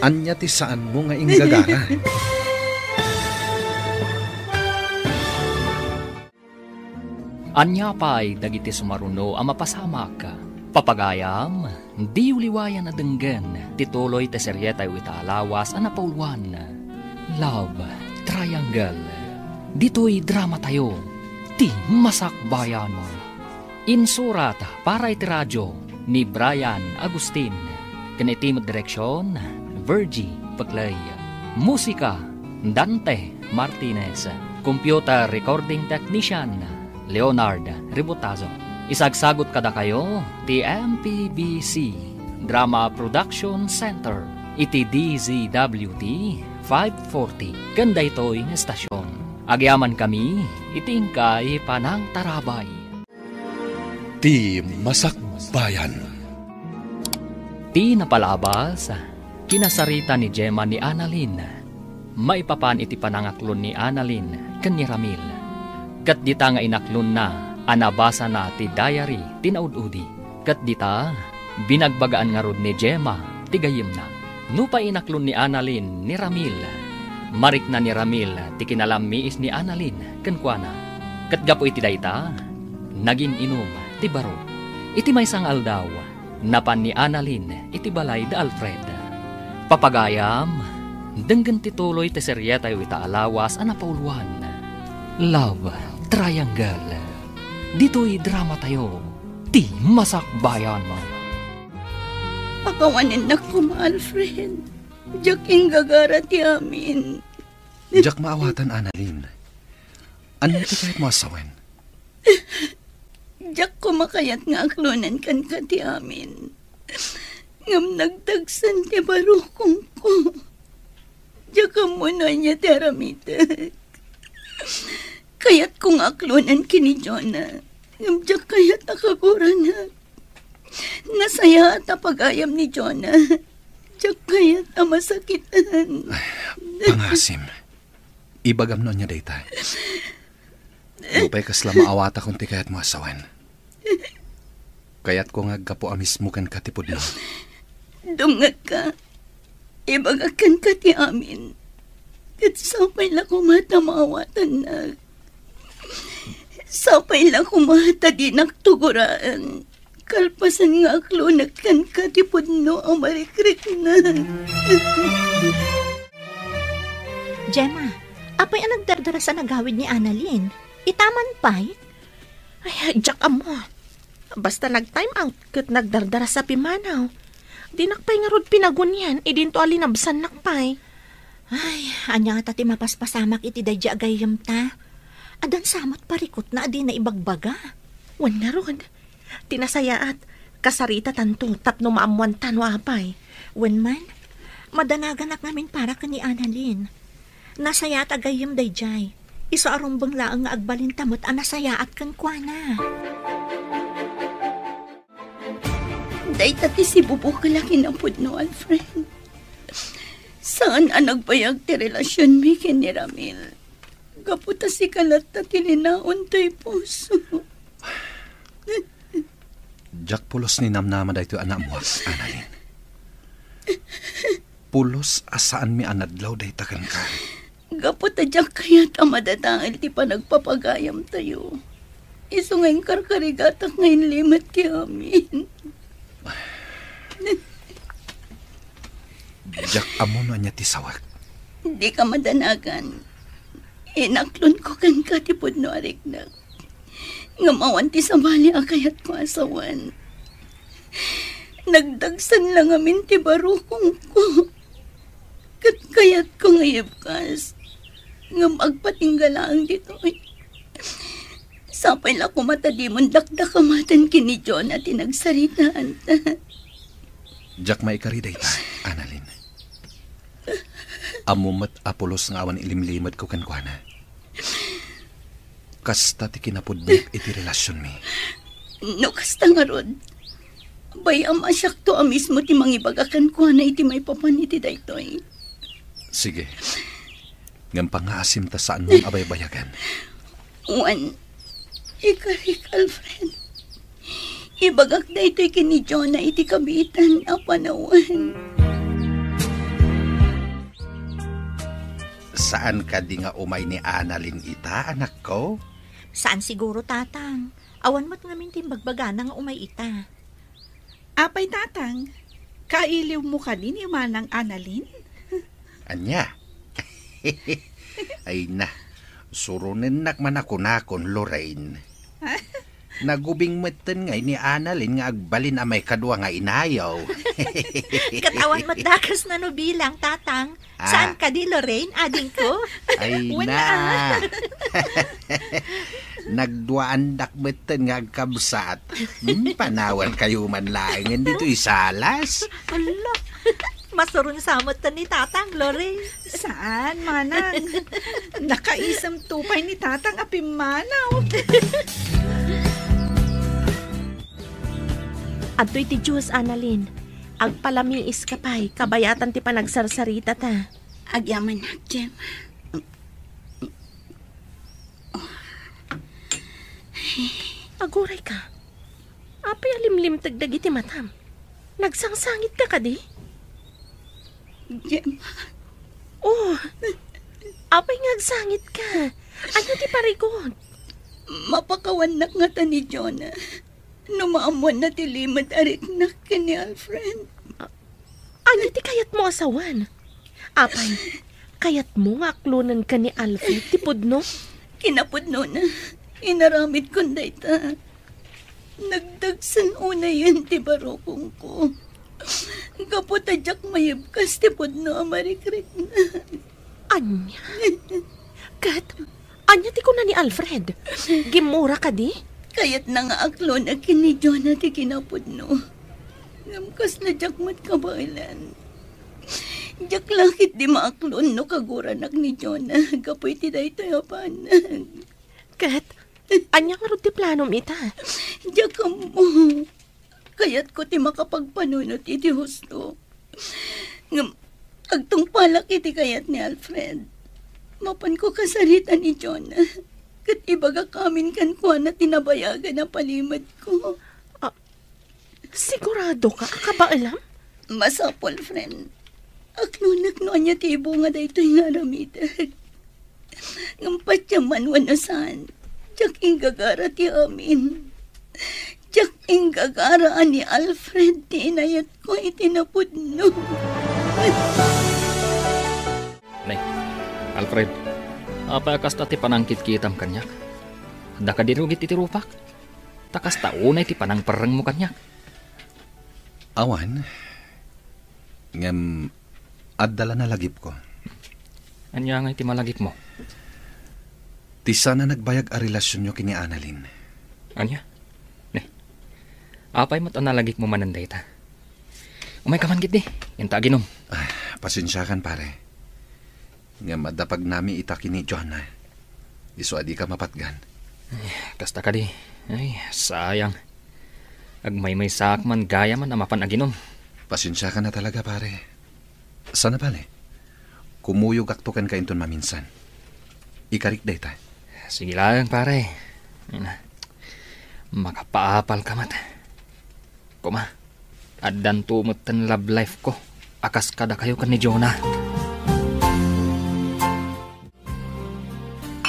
Ania ti saanmo nga inggagara? Ania pay dagiti sumaruno a mapasamak? Papagayam, diyo liwayan a denggen ti tuloy ti serietayo ita a lawas a napauluan, Love Triangle. Ditoy dramatayo, ti masakbayan. Insurat para iti radio ni Brian Agustin, ken iti met direksion, Virgie Peclay. Musika, Dante Martinez. Computer recording technician, Leonard Ributazo. Isagsagut kadakayo ti M P B C Drama Production Center iti D Z W T five forty ken daytoy nga estasion. Agyamankami iti inkay panangtarabay. Ti masakbayan. Ti napalabas, kinasarita ni Gemma ni Annalyn maipapan iti panangaklon ni Annalyn ken ni Ramil. Ket dita nga inaklonna a nabasana ti diary ti naud-udi. Ket dita, binagbagaan ngarud ni Gemma ti gayyemna. Nupay inaklon ni Annalyn ni Ramil, marikna ni Ramil ti kinalammiis ni Annalyn kenkuana. Ket gapu iti dayta, nagin-inum ti baro. Iti maysa nga aldaw, napan ni Annalyn iti balay da Alfred. Papagayam, denggen ti tuloy ti serietayo ita a lawas a napauluan, Love Triangle. Ditoy dramatayo, ti masakbayan. Pakawanennak koma, Alfred. Diak inggagara ti amin. Diak maawatan, Annalyn. Ania ti kayatmo a sawen? Diak koma kayat nga aklonen kenka ti amin. Ngem nagdagsen ti barukongko. Diak ammo no ania ti aramidek. Kayatko nga aklonen ken ni Jonah, ngem diak kayat a kaguranak. Nasayaat a pagayam ni Jonah. Diak kayat a masakitan. Ay, pangasim. Ibagam no ania dayta. Nupay kasla maawatakon ti kayatmo a sawen. Kayatko nga aggapu a mismo kenka ti pudno. Dumngegka. Ibagak kenka ti amin. Ket sapay la koma ta maawatannak. Sapay la koma ta dinak tugoraen. Kalpasan nga aklonek kenka ti pudno a marikriknak. Gemma, apay a nagdardarasa a nagawid ni Annalyn? Itaman pay? Ay, diak ammo. Basta nag-time out ket nagdardarasa a pimmanaw. Dinak pay ngarud pinagunian idinto a linabsannak pay. Ay, ania ngata ti mapaspasamak iti daydi a gayyemta? Addan sa met parikutna a dina ibagbaga. Wen ngarud, ti nasayaat, kasaritatanto tapno maammoanta no apay. Wen man, madanaganak ngamin para ken ni Annalyn. Nasayaat a gayyem daydiay. Isu a rumbeng laeng nga agbalinta met a nasayaat kenkuana. Dayta ti sibubukel a kinapudno, Alfred. Saan a nagbayag ti relasionmi ken ni Ramil. Gapu ta sika latta ti linaon toy puso. Diak pulos ni namnama daytoy a naammoak, Annalyn. Pulos a saanmi a nadlaw dayta kenka. Gapu ta diak kayat a madadael ti panagpapagayamtayo. Isu nga inkarkarigatak nga inlimet ti amin. Diak ammo no ania ti sawek. Dika madanagan. Inaklonko kenka ti pudno a riknak. Ngem awan ti sabali a kayatko a sawen. Nagdagsen la ngamin ti barukongko. Ket kayatko nga ibkas. Ngem agpatingga laeng ditoy. Sapay la koma ta dimon dakdakamaten ken ni Jonah ti nagsaritaanta. Diak maikari dayta, Annalyn. Ammom met a pulos nga awan ilimlimetko kenkuana. Kasta ti kinapudno iti relasionmi. No kasta ngarud, bay-am a siakto a mismo ti mangibaga kenkuana iti maipapan iti daytoy. Sige. Ngem pangngaasim ta saanmon a baybayagan. Wen, ikarik, Alfred. Ibagak daytoy ken ni Jonah iti kabiitan a panawen. Saan kadi nga umay ni Annalyn ita, anakko? Saan siguro, Tatang. Awan met ngamin ti imbagbagana nga umay ita. Apay, Tatang, kailiwmo kadi ni Manang Annalyn? Ania? Ay na, suronennak man a kunakon, Lorraine. Nagubing metten ngay ni Annalyn nga agbalin a maikadua nga inayo. Ket awan met dakesna no bilang, Tatang. Ah. Saan kadi, Lorraine, adingko? Ay na. Nagduaandak metten nga agkabsat. Hmm, panawankayo man laengen ditoy salas. Ala, masuron sa metten ni Tatang, Lorraine. Saan, Manang? Nakaisem to pay ni Tatang a pimmanaw. Adtoy ti juice, Annalyn. Agpalamiiska pay, kabayatan ti panagsarsaritata. Agyamanak, Gemma. Agurayka. Apay a limlimteg dagiti matam? Nagsangsangitka kadi? Gemma. Oh, apay nga agsangitka? Ania ti parigot? Mapakawannak ngata ni Jonah no maammoanna ti limed a riknak ken ni Alfred. A-, ania ti kayatmo a sawen? Apay, kayatmo nga aklonenka ni Alfred ti pudno? Kinapudnona, inaramidkon dayta. Nagdagsen unayen ti barukongko. Gapu ta diak maibkas ti pudno a marikrikna. Ania? Ket ania ti kuna ni Alfred? Gimmura kadi? Kayatna nga aklonek ken ni Jonah ti kinapudno. Ngem kasla diak met kabaelan. Diak la ketdi maaklon no kaguranak ni Jonah gapu iti daytoy a banag. Ket ania ngarud ti planom ita? Diak ammo. Kayatko ti makapagpanunot iti husto. Ngem agtungpalak iti kayat ni Alfred. Mapanko kasarita ni Jonah. Ket ibagak amin kenkuana ti nabayagan a palimedko. Ah, sigurado ka a kabaelam? Masapul, friend. Aklonek no ania ti ibunga daytoy nga aramidek. Ngem patiemman wenno saan, diak inggagara ti amin. Diak inggagara a ni Alfred ti inayatko iti napudno. Nay, Alfred, apay a kasta ti panangkitkitam kaniak? Adda kadi rugit iti rupak? Ta kasta unay ti panangperrengmo kaniak. Awan. Ngem, adda la nalagipko. Ania ngay ti malagipmo? Ti saan a nagbayag a relasionyo ken ni Annalyn. Ania? Ne. Apay met a nalagipmo manen dayta? Umayka man ketdi, inta aginom. Ah, pasensiakan, pare. Ngem adda pagnami ita ken ni Jonah. Isu a dika mapatgan. Ay, kasta kadi. Ay, sayang. Agmaymaysaak man gayamen a mapan aginom. Pasensiakan a talaga, pare. Saan a bale, kumuyogakto kenka inton maminsan. Ikarik dayta. Sige laeng, pare. Ay na. Makapaapalka met. Koma, addanto metten love life ko a kas kadakayo ken ni Jonah.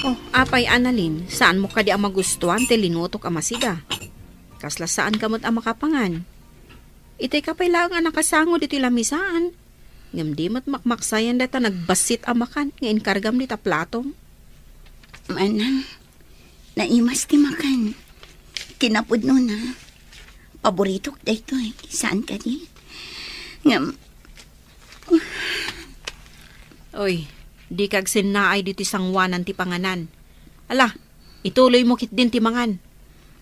Oh, apay, Annalyn, saanmo kadi a magustuan ti linutok a masiga? Kasla saanka met a makapangan. Itayka pay laeng a nakasango ditoy lamisaan. Ngem di met makmaksayan dayta nagbassit a makan nga inkargam dita platom. Manang, naimas ti makan. Kinapudnona. Paboritok daytoy. Saan kadi? Ngem, Oy, dika agsennaay ditoy sangoanan ti panganan. Ala, ituloymo ketdin ti mangan.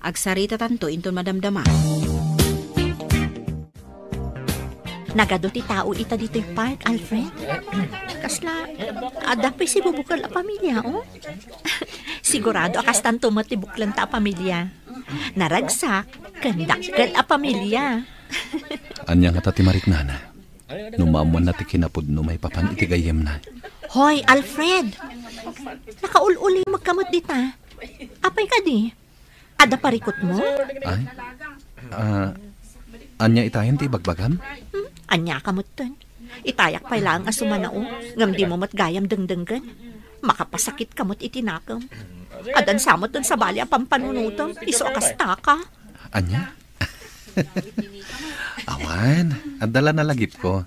Agsaritatanto inton madamdama. Nagadu ti tao ita ditoy park, Alfred. Kasla, adda pay sibubukel a pamilia, oh? Sigurado a kastanto met ti buklenta a pamilia. Naragsak, ken dakkel a pamilia. Ania ngata ti mariknana? No maammoanna ti kinapudno maipapan iti gayyemna. Hoy, Alfred! Nakaul-ulimekka met dita. Apay kadi? Adda parikutmo? Ay? Ah, ania itayen ti ibagbagam? Hmm? Aniaka metten? Itayak pay laeng a sumanao, ngem dimo met gayam dengdenggen. Makapasakitka met iti nakem. Addan sa metten sabali a pampanunotem, isu a kastaka. Ania? Awan, adda la nalagipko.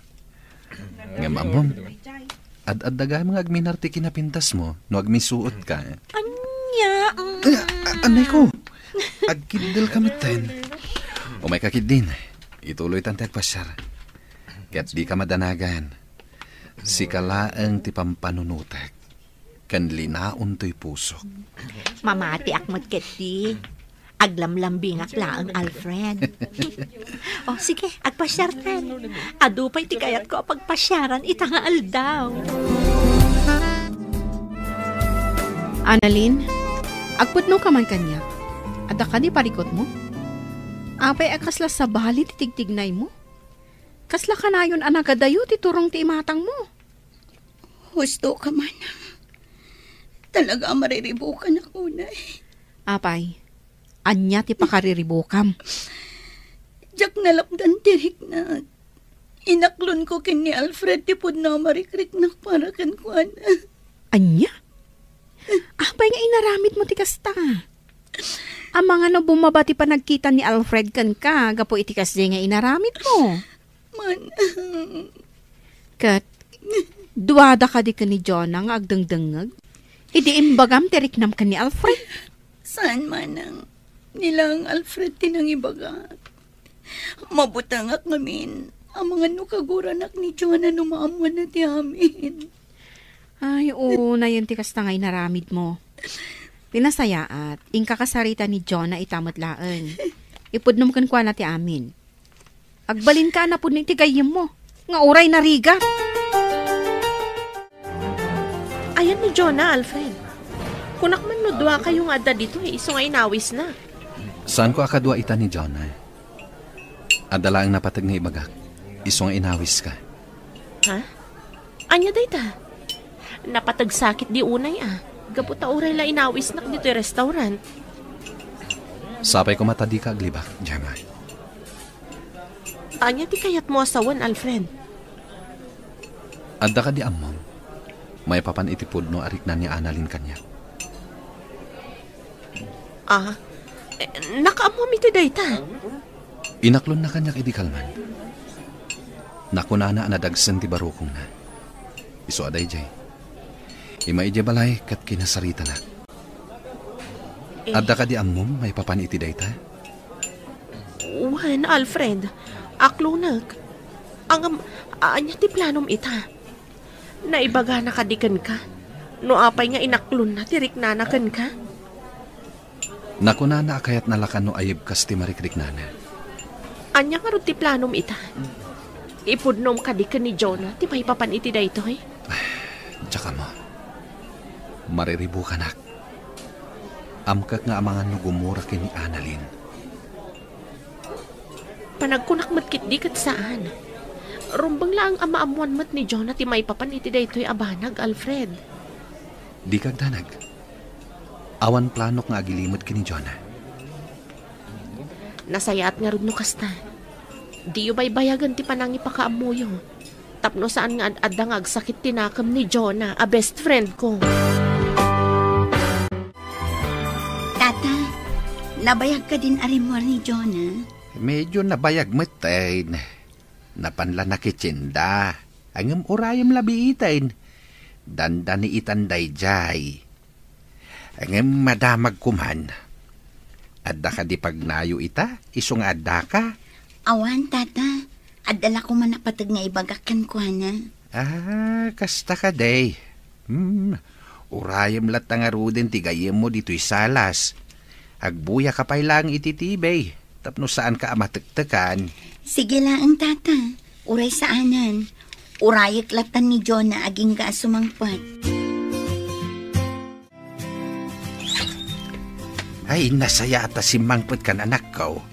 Ngem ammom, ad-adda gayam nga agminar ti kinapintasmo no agmisuotka. Ania? Ay, a-, anay ko. Agkiddelka metten. Umayka ketdin. Ituloytan ti agpasiar. Ket dika madanagan. Sika laeng ti pampanunotek ken linaon toy pusok. Mamatiak met ketdi. Aglamlambingak laeng, Alfred. Oh, sige, agpasiartan. Adu pay ti kayatko a pagpasiaran ita nga aldaw. Annalyn, agpudnoka man kaniak. Adda kadi parikutmo? Apay a kasla sabali ti tigtignaymo? Kasla kanayon a nagadayo ti turong ti imatangmo? Husto ka, manang. Talaga a mariribukan ako, nay. Apay, ania ti pakariribukam? Diak nalapdan ti riknak. Inaklonko ken ni Alfred ti pudno a marikriknak para kenkuana. Ania? Apay nga inaramidmo ti kasta? Amangan no bumaba ti panagkita ni Alfred kenka gapu iti kasdiay nga inaramidmo? Manang. Ket, duada kadi ken ni Jonah nga agdengdengngeg? Idi imbagam ti riknam ken ni Alfred? Saan, manang. Ni laeng Alfred ti nangibagak. Mabutengak ngamin. Amangan no kaguranak ni Jonah no maammoanna ti amin. Ay, unayen ti kasta nga inaramidmo. Ti nasayaat, inka kasarita ni Jonah ita met laeng. Ipudnom kenkuana ti amin. Agbalinka a napudno iti gayyemmo, nga uray narigat. Ayan ni Jonah, Alfred. Kunak man no duakayo nga adda ditoy, isu nga inawisna. Saanko a kadua ita ni Jonah. Adda laeng napateg nga ibagak, isu nga inawiska. Ha? Ania dayta? Napateg sakit di unay a, gapu ta uray la inawisnak ditoy restaurant. Sapay koma ta dika aglibak, Gemma. Ania ti kayatmo a sawen, Alfred? Adda kadi ammom, maipapan iti pudno a rikna ni Annalyn kaniak? Ah, eh, nakaammom iti dayta? Inaklonna kaniak idi kalman. Nakunana a nadagsen ti barukongna. Isu a daydiay. Immay idiay balay ket kinasaritanak. Eh. Adda kadi ammom maipapan iti dayta? Wen, Alfred. Aklonek. Ngem, ania ti planom ita? Naibagana kadi kenka? No apay nga inaklonna ti riknana kenka? Nakunana a kayatna la kano a ibkas ti marikriknana. Ania ngarud ti planom ita? Ipudnom kadi ken ni Jonah ti maipapan iti daytoy? Diak ammo. Mariribukanak. Amkek nga amangan no gumura ken ni Annalyn. Panagkunak met ketdi ket saan. Rumbeng laeng a maammoan met ni Jonah ti maipapan iti daytoy a banag, Alfred. Dika agdanag. Awan planok nga agilimed ken ni Jonah. Nasayaat ngarud no kasta. Diyo baybayagen ti panangipakaammoyo. Tapno saan nga ad-adda nga agsakit ti nakem ni Jonah a best friend ko. Tata, nabayag kadin a rimmuar ni Jonah? Medyo nabayag met, eh. Napan la nakitsinda. Ngem urayem la biiten. Dandani itan daydiay. Ngem madamag koman. Adda kadi pagnayo ita, isu nga addaka? Awan, tata. Adda la koman a pateg nga ibagak kenkuana. Ah, kasta kadi. Hmm, urayem latta ngaruden ti gayyemmo ditoy salas. Agbuyaka pay laeng iti T V, tapno saanka a matektekan. Sige laeng, tata. Uray saanen. Urayek latta ni Jonah agingga a sumangpet. Ay, nasayaat a simmangpetkan, anakko.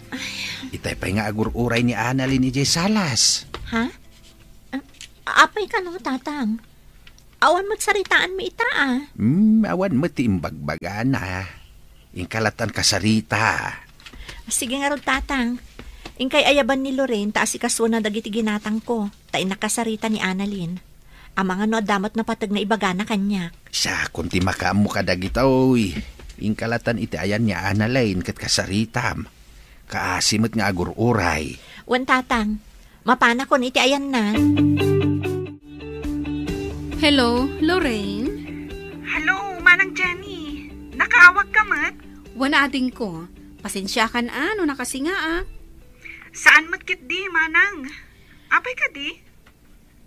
Itay pay nga agur-uray ni Annalyn idiay salas. Ha? Ah, apay kano, Tatang? Awan met saritaanmi ita, a. Hmm, awan met ti imbagbagana. Inka lattan kasarita. Sige ngarud, Tatang. Inkay ayaban ni Lorraine ta asikasuana dagiti ginatangko, ta innak kasarita ni Annalyn. Amangan no adda met napateg nga ibagana kaniak. Siakon ti makaammo kadagitoy. Inka lattan iti ayan ni Annalyn ket kasaritam. Kaasi met nga agur-uray. Wen, Tatang. Mapanakon iti ayanna. Hello, Lorraine? Hello, Manang Jenny. Nakaawagka met? Wen, adingko. Pasensiakan a no nakasingaak. Saan met ketdi, Manang? Apay kadi?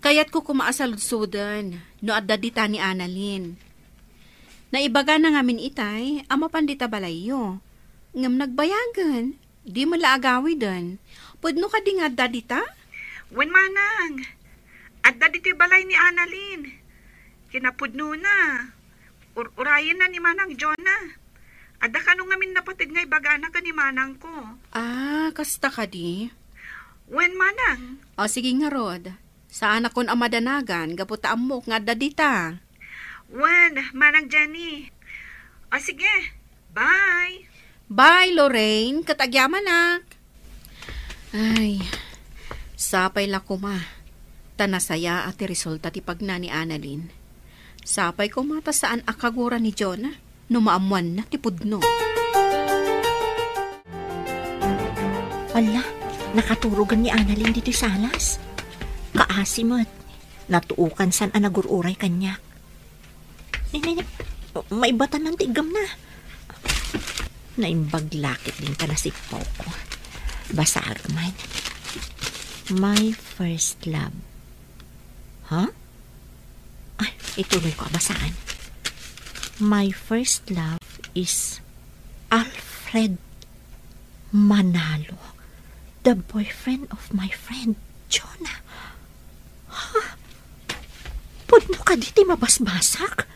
Kayatko koma a saludsoden no adda dita ni Annalyn. Naibagana ngamin itay a mapan dita balayyo. Ngem nagbayagen, di met la agawiden. Pudno kadi nga adda dita? Wen, Manang. Adda ditoy balay ni Annalyn. Kinapudnona. Ur-urayenna ni Manang Jonah. Adda kano ngamin napateg nga ibagana ken ni manangko. Ah, kasta kadi? Wen, Manang. O, sige ngarud. Saanakon a madanagan gapu ta ammok nga adda dita. Wen, Manang Jenny. O, sige. Bye. Bye, Lorraine. Ket agyamanak. Ay, sapay la koma. Ta nasayaat ti resulta ti pagna ni Annalyn. Sapay koma ta saan a kagura ni Jonah no maammoanna ti pudno. Alla, nakaturogan ni Annalyn ditoy salas. Kaasi met, natuokan san a nagur-uray kaniak. Ni, ni, ni, maibatan ti iggamna. Naimbag la ketdin ta nasippawko. Basaek man. My first love. Ha? Ay, ituloyko a basaan. My first love is Alfred Manalo, the boyfriend of my friend Jonah. Ha? Pudno kadi ti mabasbasak?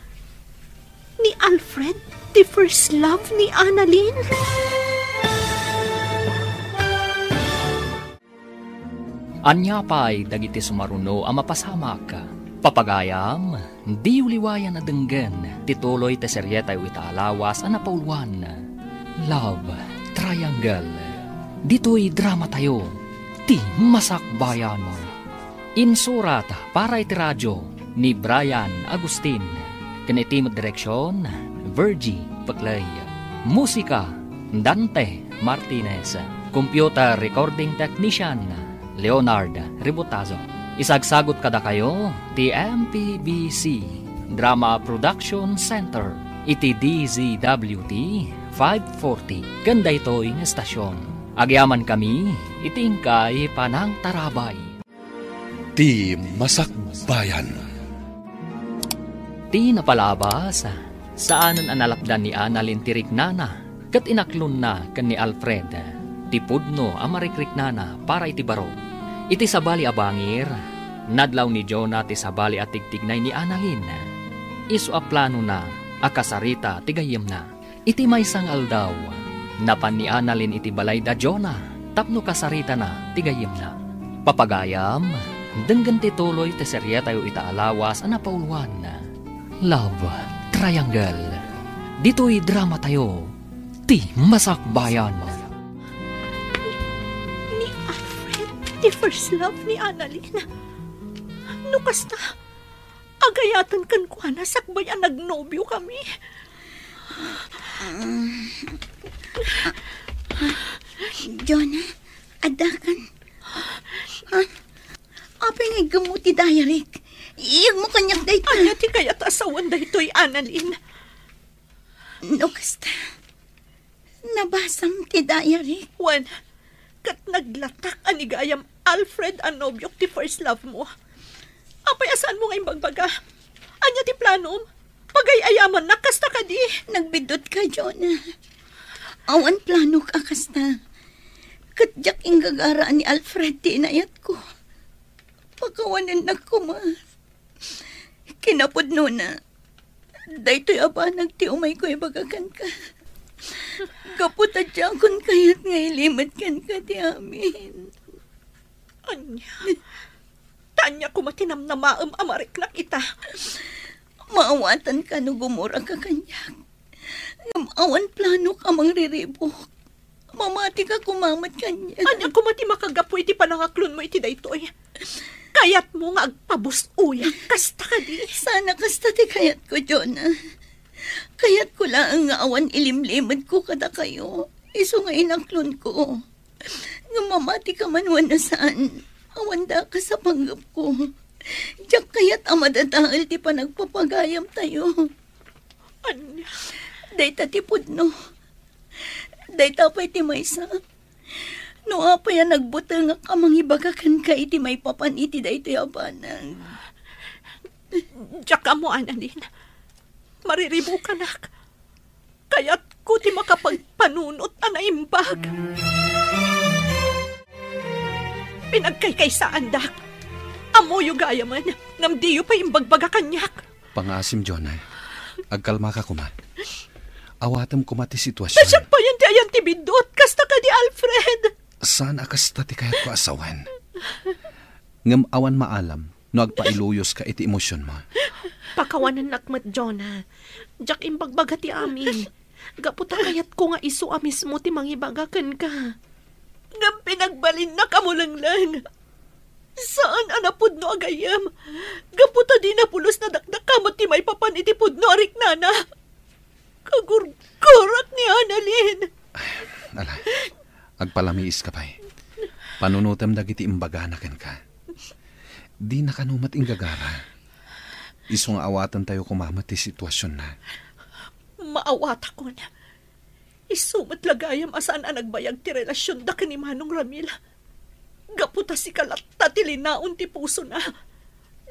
Ni Alfred, the first love ni Annalyn? Ania pay dagiti sumaruno a mapasamak? Papagayam, diyo liwayan a denggen ti tuloy ti serietayo ita a lawas a napauluan, Love Triangle. Ditoy dramatayo, ti Masakbayan. Insurat para iti radio ni Brian Agustin, ken iti met direksion, Virgie Peclay. Musika, Dante Martinez. Computer recording technician, Leonard Ributazo. Isagsagut kadakayo ti M P B C Drama Production Center iti D Z W T five forty ken daytoy nga estasion. Agyamankami iti inkay panangtarabay. Ti Masakbayan. Ti napalabas, saanen a nalapdan ni Annalyn ti riknana ket inaklonna ken ni Alfred ti pudno a marikriknana para iti baro. Iti sabali a bangir, nadlaw ni Jonah ti sabali a tigtignay ni Annalyn. Isu a planona a kasarita ti gayyemna. Iti maysa nga aldaw, napan ni Annalyn iti balay da Jonah. tapno kasaritana ti gayyemna. Papagayam, denggen ti tuloy ti serietayo ita a lawas a napauluan, Love Triangle. Ditoy dramatayo, ti masakbayan. Ni Alfred, ti first love ni Annalyn. No kasta, agayaten kenkuana sakbay a nagnobio kami. Jonah, addakan. Ah, apay nga iggemmo ti diaryk? Iyegmo kaniak dayta. Ania ti kayat a sawen daytoy, Annalyn? No kasta, nabasam ti diaryk. Wen, ket naglatak a ni gayam Alfred a nobiok ti first love mo. Apay a saanmo nga imbagbaga? Ania ti planom? Pagay-ayamannak kasta kadi? Nagbiddutka, Jonah. Awan planok a kasta. Ket diak inggagara a ni Alfred ti inayatko. Pakawanennak koma. Kinapudnona, daytoy a banag ti umayko ibaga kenka. Gapu ta diakon kayat nga ilimed kenka ti amin. Ania? Ta ania koma ti namnamaem a mariknak ita? Maawatanka no gumuraka kaniak. Ngem awan planok a mangriribuk. Mamatika koma met kaniak. Ania koma ti makagapu iti panangaklonmo iti daytoy? Kayatmo nga agpabus-oyak kasta kadi? Saan a kasta ti kayatko, Jonah. Kayatko laeng nga awan ilimlimedko kadakayo, isu nga inaklonko. Ngem mamatika man wenno saan, awan dakas a panggepko. Diak kayat a madadael ti panagpapagayamtayo. Ania? Dayta ti pudno. Dayta pay ti maysa. No apay a nagbutengak a mangibaga kenka iti maipapan iti daytoy a banag. Diak ammo, Annalyn. Mariribukanak. Kayatko ti makapagpanunot a naimbag. Pinagkaykaysaandak. Ammoyo gayamen, ngem diyo pay imbagbaga kaniak. Pangaasim, Jonah. Agkalmaka koma. Awatem koma ti sitwasion. Ta siak payen ti ayan ti biddut, kasta kadi, Alfred? Saan a kasta ti kayatko a sawen. Ngem awan maalam no agpailuyoska iti emosionmo. Pakawanennak met, Jonah. Diak imbagbaga ti amin. Gapu ta kayatko nga isu a mismo ti mangibaga kenka. Ngem pinagbalinnak a mulengleng. Saan a napudno a gayyem. Gapu ta dina pulos nadakdakama ti maipapan iti pudno a riknana. Kagurgurak ni Annalyn. Ala, agpalamiiska pay. Panunotem dagiti imbagana kenka. Dina kano met inggagara. Isu nga awatentayo koma met ti situasionna. Maawatakon. Isu met la gayam a saan a nagbayag ti relasionda ken ni Manong Ramil. Gapu ta sika latta ti linaon ti pusona.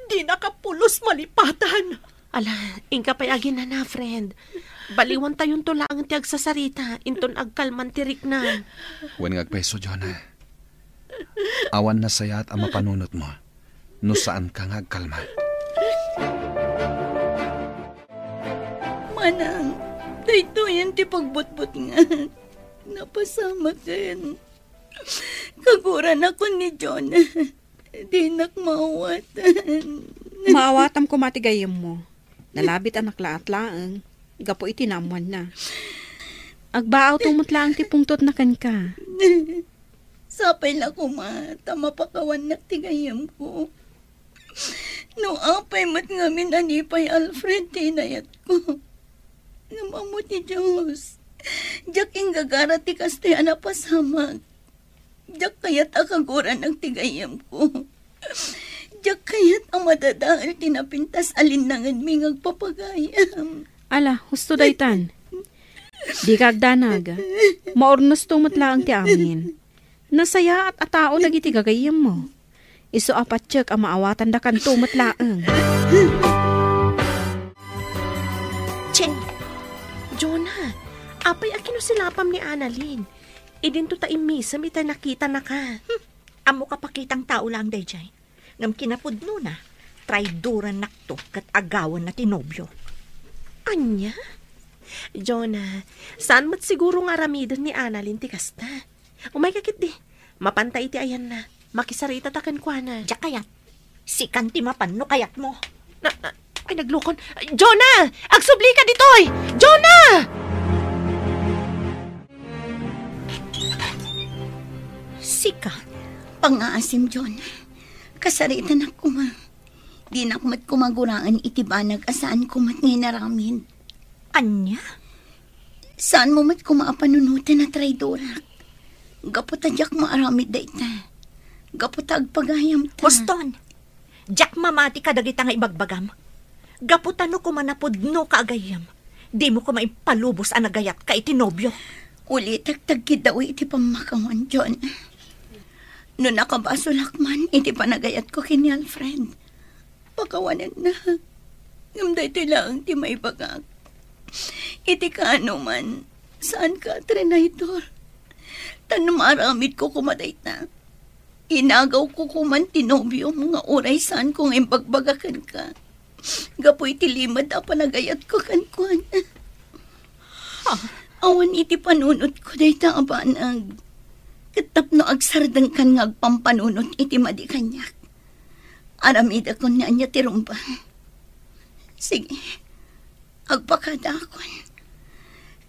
Dinaka pulos malipatan. Ala, inka pay aginana, friend. Baliwantayonto laeng ti agsasarita, inton agkalman ti rikna. Wen nga agpayso, Jonah. Awan nasayaat a mapanunotmo no saanka nga agkalma. Manang, daytoyen ti pagbutbutngak. Napasamaken. Kaguranakon ni Jonah. Dinak maawatan. Maawatam koma ti gayyemmo. Nalabit a naklaat laeng gapu iti naammoanna. Agbaawto met laeng ti pungtotna kenka. Sapay la koma ta mapakawannak ti gayyemko. No apay met ngamin a ni pay Alfred ti inayatko. Ngem ammo ti Dios, diak inggagara ti kastoy a napasamak. Diak kayat a kaguranak ti gayyemko. Diak kayat a madadael ti napintas a linnangenmi nga agpapagayam. Ala, husto daytan. Dika agdanag. Maurnosto met laeng ti amin. Nasayaat a tao dagiti gagayyemmo. Isu a patiek a maawatandakanto met laeng. Chen! Jonah, apay a kinusilapam ni Annalyn? Idinto ta immisem ita nakitanaka. Hmm, ammok a pakitang tao laeng daydiay. Ngem kinapudnona, traidorannakto ket agawanna ti nobio. Ania? Jonah, saan met siguro nga aramiden ni Annalyn ti kasta? Umayka ketdi. Mapanta iti ayanna. Makisarita ta kenkuana. Diak kayat. Sikan ti mapan no kayatmo. Na, na, ay, naglukon. Jonah! Agsubli ka ditoy! Jonah! Sika. Pangaasim, Jonah. Kasaritanak koma. Dinak met koma guraen iti banag a saan ko met nga inaramid. Ania? Saanmo met koma a panunoten a traidorak. Gapu ta diak maaramid dayta. Gapu ta agpagayamta. Boston! Diak mamati kadagita nga ibagbagam. Gapu ta no koma napudnoka a gayyem, dimo koma impalubos a nagayatka iti nobio. Ulitek ta agkiddawi iti pammakawan, John. No nakabasolak man iti panagayatko ken ni Alfred, pakawanennak. Ngem daytoy laeng ti maibagak. Iti kaano man, saanka a trinaydor. Ta no maaramidko koma dayta, inagawko koman ti nobiom nga uray saanko nga imbagbaga kenka gapu iti limed a panagayatko kenkuana. Ha? Awan iti panunotko dayta a banag. Ket tapno agsardengkan nga agpampanunot iti madi kaniak, aramidakon nga ania ti rumbeng. Sige, agpakadaakon.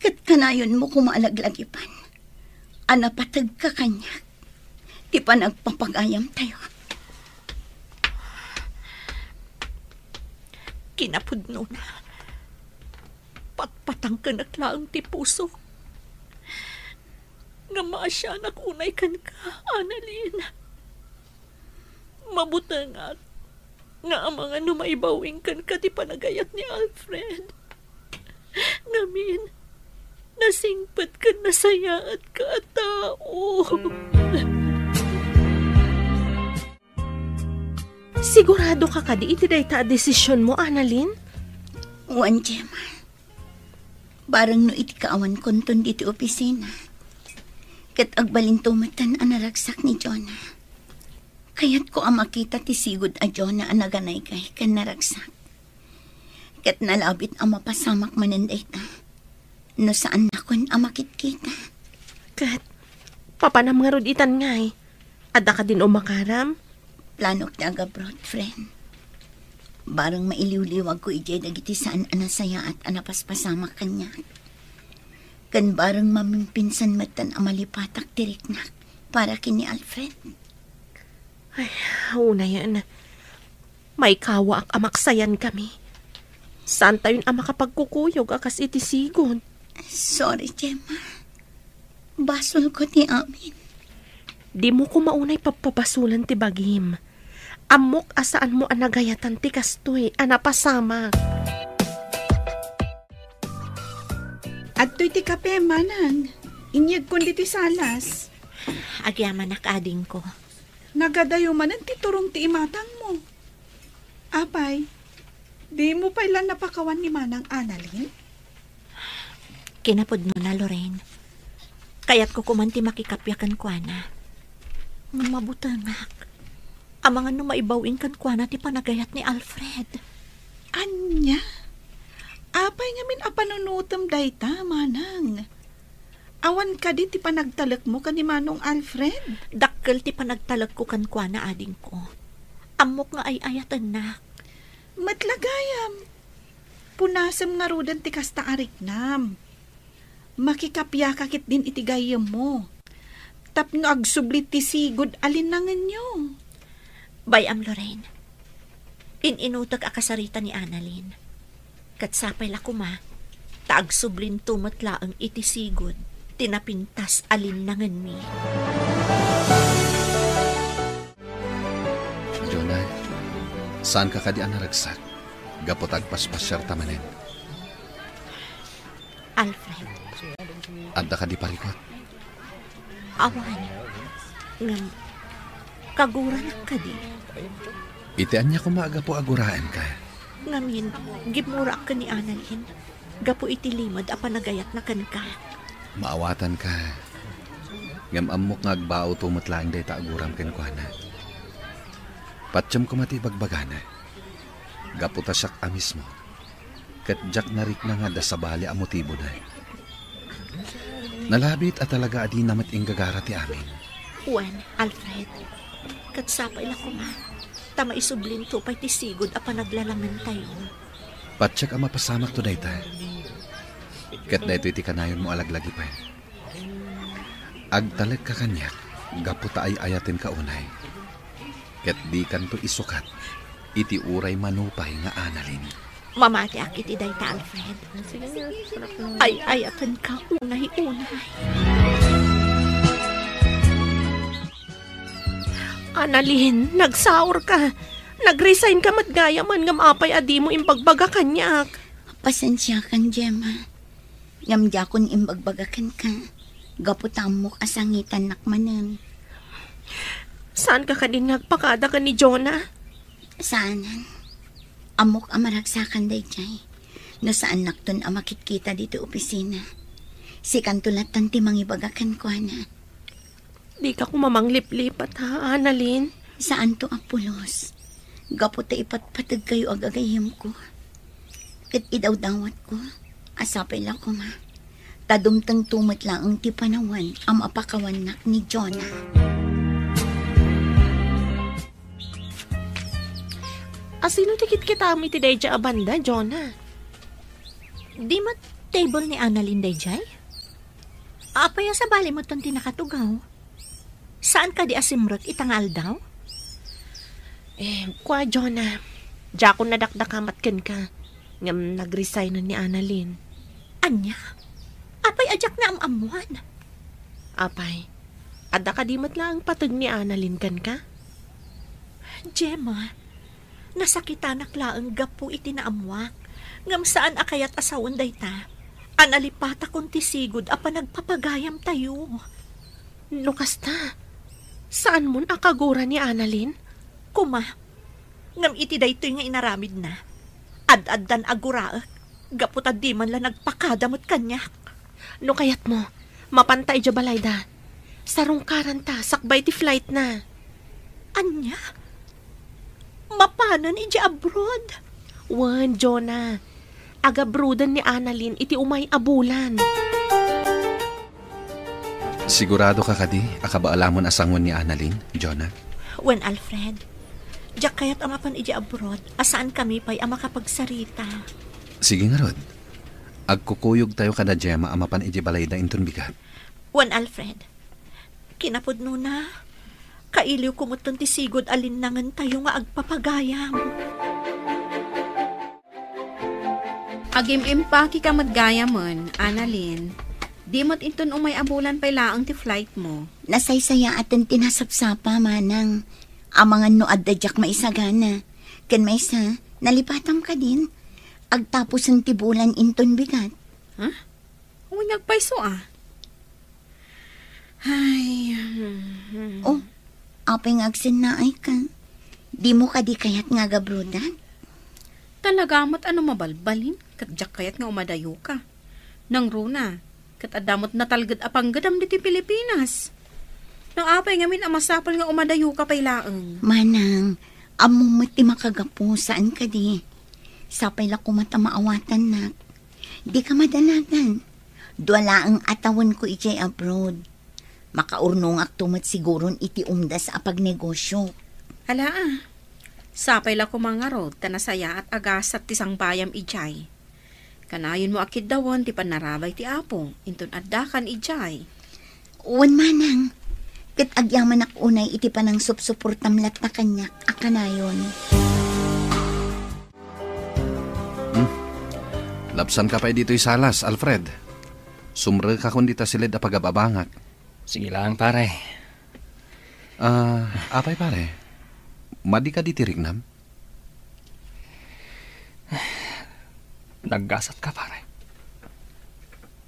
Ket kanayonmo koma a laglagipan a napategka kaniak ti panagpapagayamtayo. Kinapudnona, patpatangkenak laeng ti pusok nga maasianak unay kenka, Annalyn. Mabutengak nga amangan no maibaw-ing kenka ti panagayat ni Alfred. Ngamin, nasingpet ken nasayaatka a tao. Sigurado ka kadi iti dayta a desisionmo, Annalyn? Wen, Gemma. Bareng no iti kaawankonton ditoy opisina, ket agbalinto metten a naragsak ni Jonah. Kayatko a makita ti sigud a Jonah a naganaygay ken naragsak. Ket nalabit a mapasamak manen dayta no saannakon a makitkita. Ket papanam ngarud itan ngay? Adda kadin umakaram? Planok ti agabroad, friend. Bareng mailiwliwagko idiay dagiti saan a nasayaat a napaspasamak kaniak. Ken bareng mamimpinsan metten a malipatak ti riknak para ken ni Alfred. Ay, unayen. Maikawaak a maksayankami. Saantayon a makapagkukuyog a kas iti sigud. Sorry, Gemma. Basolko ti amin. Dimo koma unay pappabasolen ti bagim. Ammok a saanmo a nagayatan ti kastoy a napasamak. Adtoy ti kape, manang. Inyegkon ditoy salas. Agyamanak, adingko. Nagadayo manen ti turong ti imatangmo. Apay, dimo pay la napakawan ni Manang Annalyn? Kinapudnona, Lorraine. Kayatko koman ti makikappia kenkuana. Ngem mabutengak. Amangan no maibaw-ing kenkuana ti panagayat ni Alfred. Ania? Apay ngamin a panunotem dayta, manang? Awan kadi ti panagtalekmo ken ni Manong Alfred? Dakkel ti panagtalekko kenkuana, adingko. Ammok nga ay-ayatennak. Met la gayam. Punasem ngaruden ti kasta a riknam. Makikapiaka ketdin iti gayyemmo tapno agsubli ti sigud a linnangenyo. Bay-am, Lorraine. In-inutek a kasarita ni Annalyn. Ket sapay la koma ta agsublinto met laeng iti sigud ti napintas a linnangenmi. Jonah, saanka kadi a naragsak gapu ta agpaspasiarta manen? Alfred. Adda kadi parikut? Awan. Ngem, kaguranak kadi? Iti ania koma a gapu a guraenka? Ngamin, gimmurak ken ni Annalyn gapu iti limed a panagayatna kenka. Maawatanka. Ngem ammok nga agbawto met laeng dayta a guram kenkuana. Patiem koma ti ibagbagana. Gapu ta siak a mismo, ket diak narikna nga adda sabali a motibona. Nalabit a talaga a dina met inggagara ti amin. Wen, Alfred, ket sapay la koma, ta maisublinto pay ti sigud a panaglalangentayo. Patiek a mapasamakto dayta. Ket daytoy ti kanayonmo a laglagipen. Agtalekka kaniak gapu ta ay-ayatenka unay. Ket dikanto isukat iti uray mano pay nga Annalyn. Mamatiak iti dayta, Alfred. Ay-ayatenka unay-unay. Annalyn, nagsaorka. Nag-resignka met gayamen ngem apay a dimo imbagbaga kaniak? Pasensiakan, Gemma. Ngem diakon imbagbaga kenka, gapu ta ammok a sangitannak manen. Saanka kadin nga agpakada ken ni Jonah? Saanen. Ammok a maragsakan daydiay. No saannakton a makitkita ditoy opisina, sikanto lattan ti mangibaga kenkuana. Dika koma mangliplipat, ha, Annalyn? Saanto a pulos. Gapu ta ipatpategkayo a gagayyemko. Ket idawdawatko a sapay la koma ta dumtengto met laeng ti panawen a mapakawannak ni Jonah. A sino ti kitkitam iti daydiay a banda, Jonah? Di met table ni Annalyn daydiay? Apay a sabali metten ti nakatugaw? Saan kadi a simrek ita nga aldaw? Eh, kua, Jonah, diakon nadakdakamat kenka, ngem nagresignen ni Annalyn. Ania? Apay a diak naam-ammoan? Apay, adda kadi met laeng pateg ni Annalyn kenka? Gemma, nasakitanak laeng gapu iti naammoak, ngem saan a kayat a sawen dayta a nalipatakon ti sigud a panagpapagayamtayo. No kasta, saanmon a kagura ni Annalyn? Koma, ngem iti daytoy nga inaramidna, ad-addan a guraek gapu ta di man la nagpakada met kaniak. No kayatmo, mapanta idiay balayda. Sarungkaranta sakbay ti flightna. Ania? Mapanen idiay abroad? Wen, Jonah. Agabroaden ni Annalyn iti umay a bulan. Siguradoka kadi a kabaalamon a sangoen ni Annalyn, Jonah? Wen, Alfred. Diak kayat a mapan idiay abroad a saankami pay a makapagsarita. Sige ngarud. Agkukuyogtayo kada Gemma a mapan idiay balayda inton bigat. Wen, Alfred. Kinapudnona, kailiwko metten ti sigud a linnangentayo nga agpapagayam. Agim-impakeka met gayamen, Annalyn. Di met inton umay a bulan pay laeng ti flightmo. Nasaysayaaten ti nasapsapa, manang. Amangan no adda diak maisagana. Ken maysa, nalipatam kadin. Agtapusen ti bulan inton bigat. Ha? Wen, agpayso a. Ay, hmm. Oh, apay nga agsennaayka? Dimo kadi kayat nga agabroadan? Talaga met a no mabalbalin, ket diak kayat nga umadayoka. Nangruna, ket adda met natalged a panggedam ditoy Pilipinas. No apay ngamin a masapul nga umadayoka pay laeng? Manang, ammom met ti makagapu, saan kadi? Sapay la koma ta maawatannak. Dika madanagan. Dua laeng a tawenko idiay abroad. Makaurnongakto met siguron iti umdas a pagnegosio. Ala a. Sapay la koma ngarud ta nasayaat a gasat ti sangbayam idiay. Kanayonmo a kiddawen ti pannarabay ti Apo inton addakan idiay. Wen manang, ket agyamanak unay iti panangsupsuportam latta kaniak a kanayon. Hmm. Labsanka pay ditoy salas, Alfred. Sumrekakon dita siled a pagababangak. Sige lang, pare. Ah, apay, pare? Madika diti riknam? Naggasat ka, pare.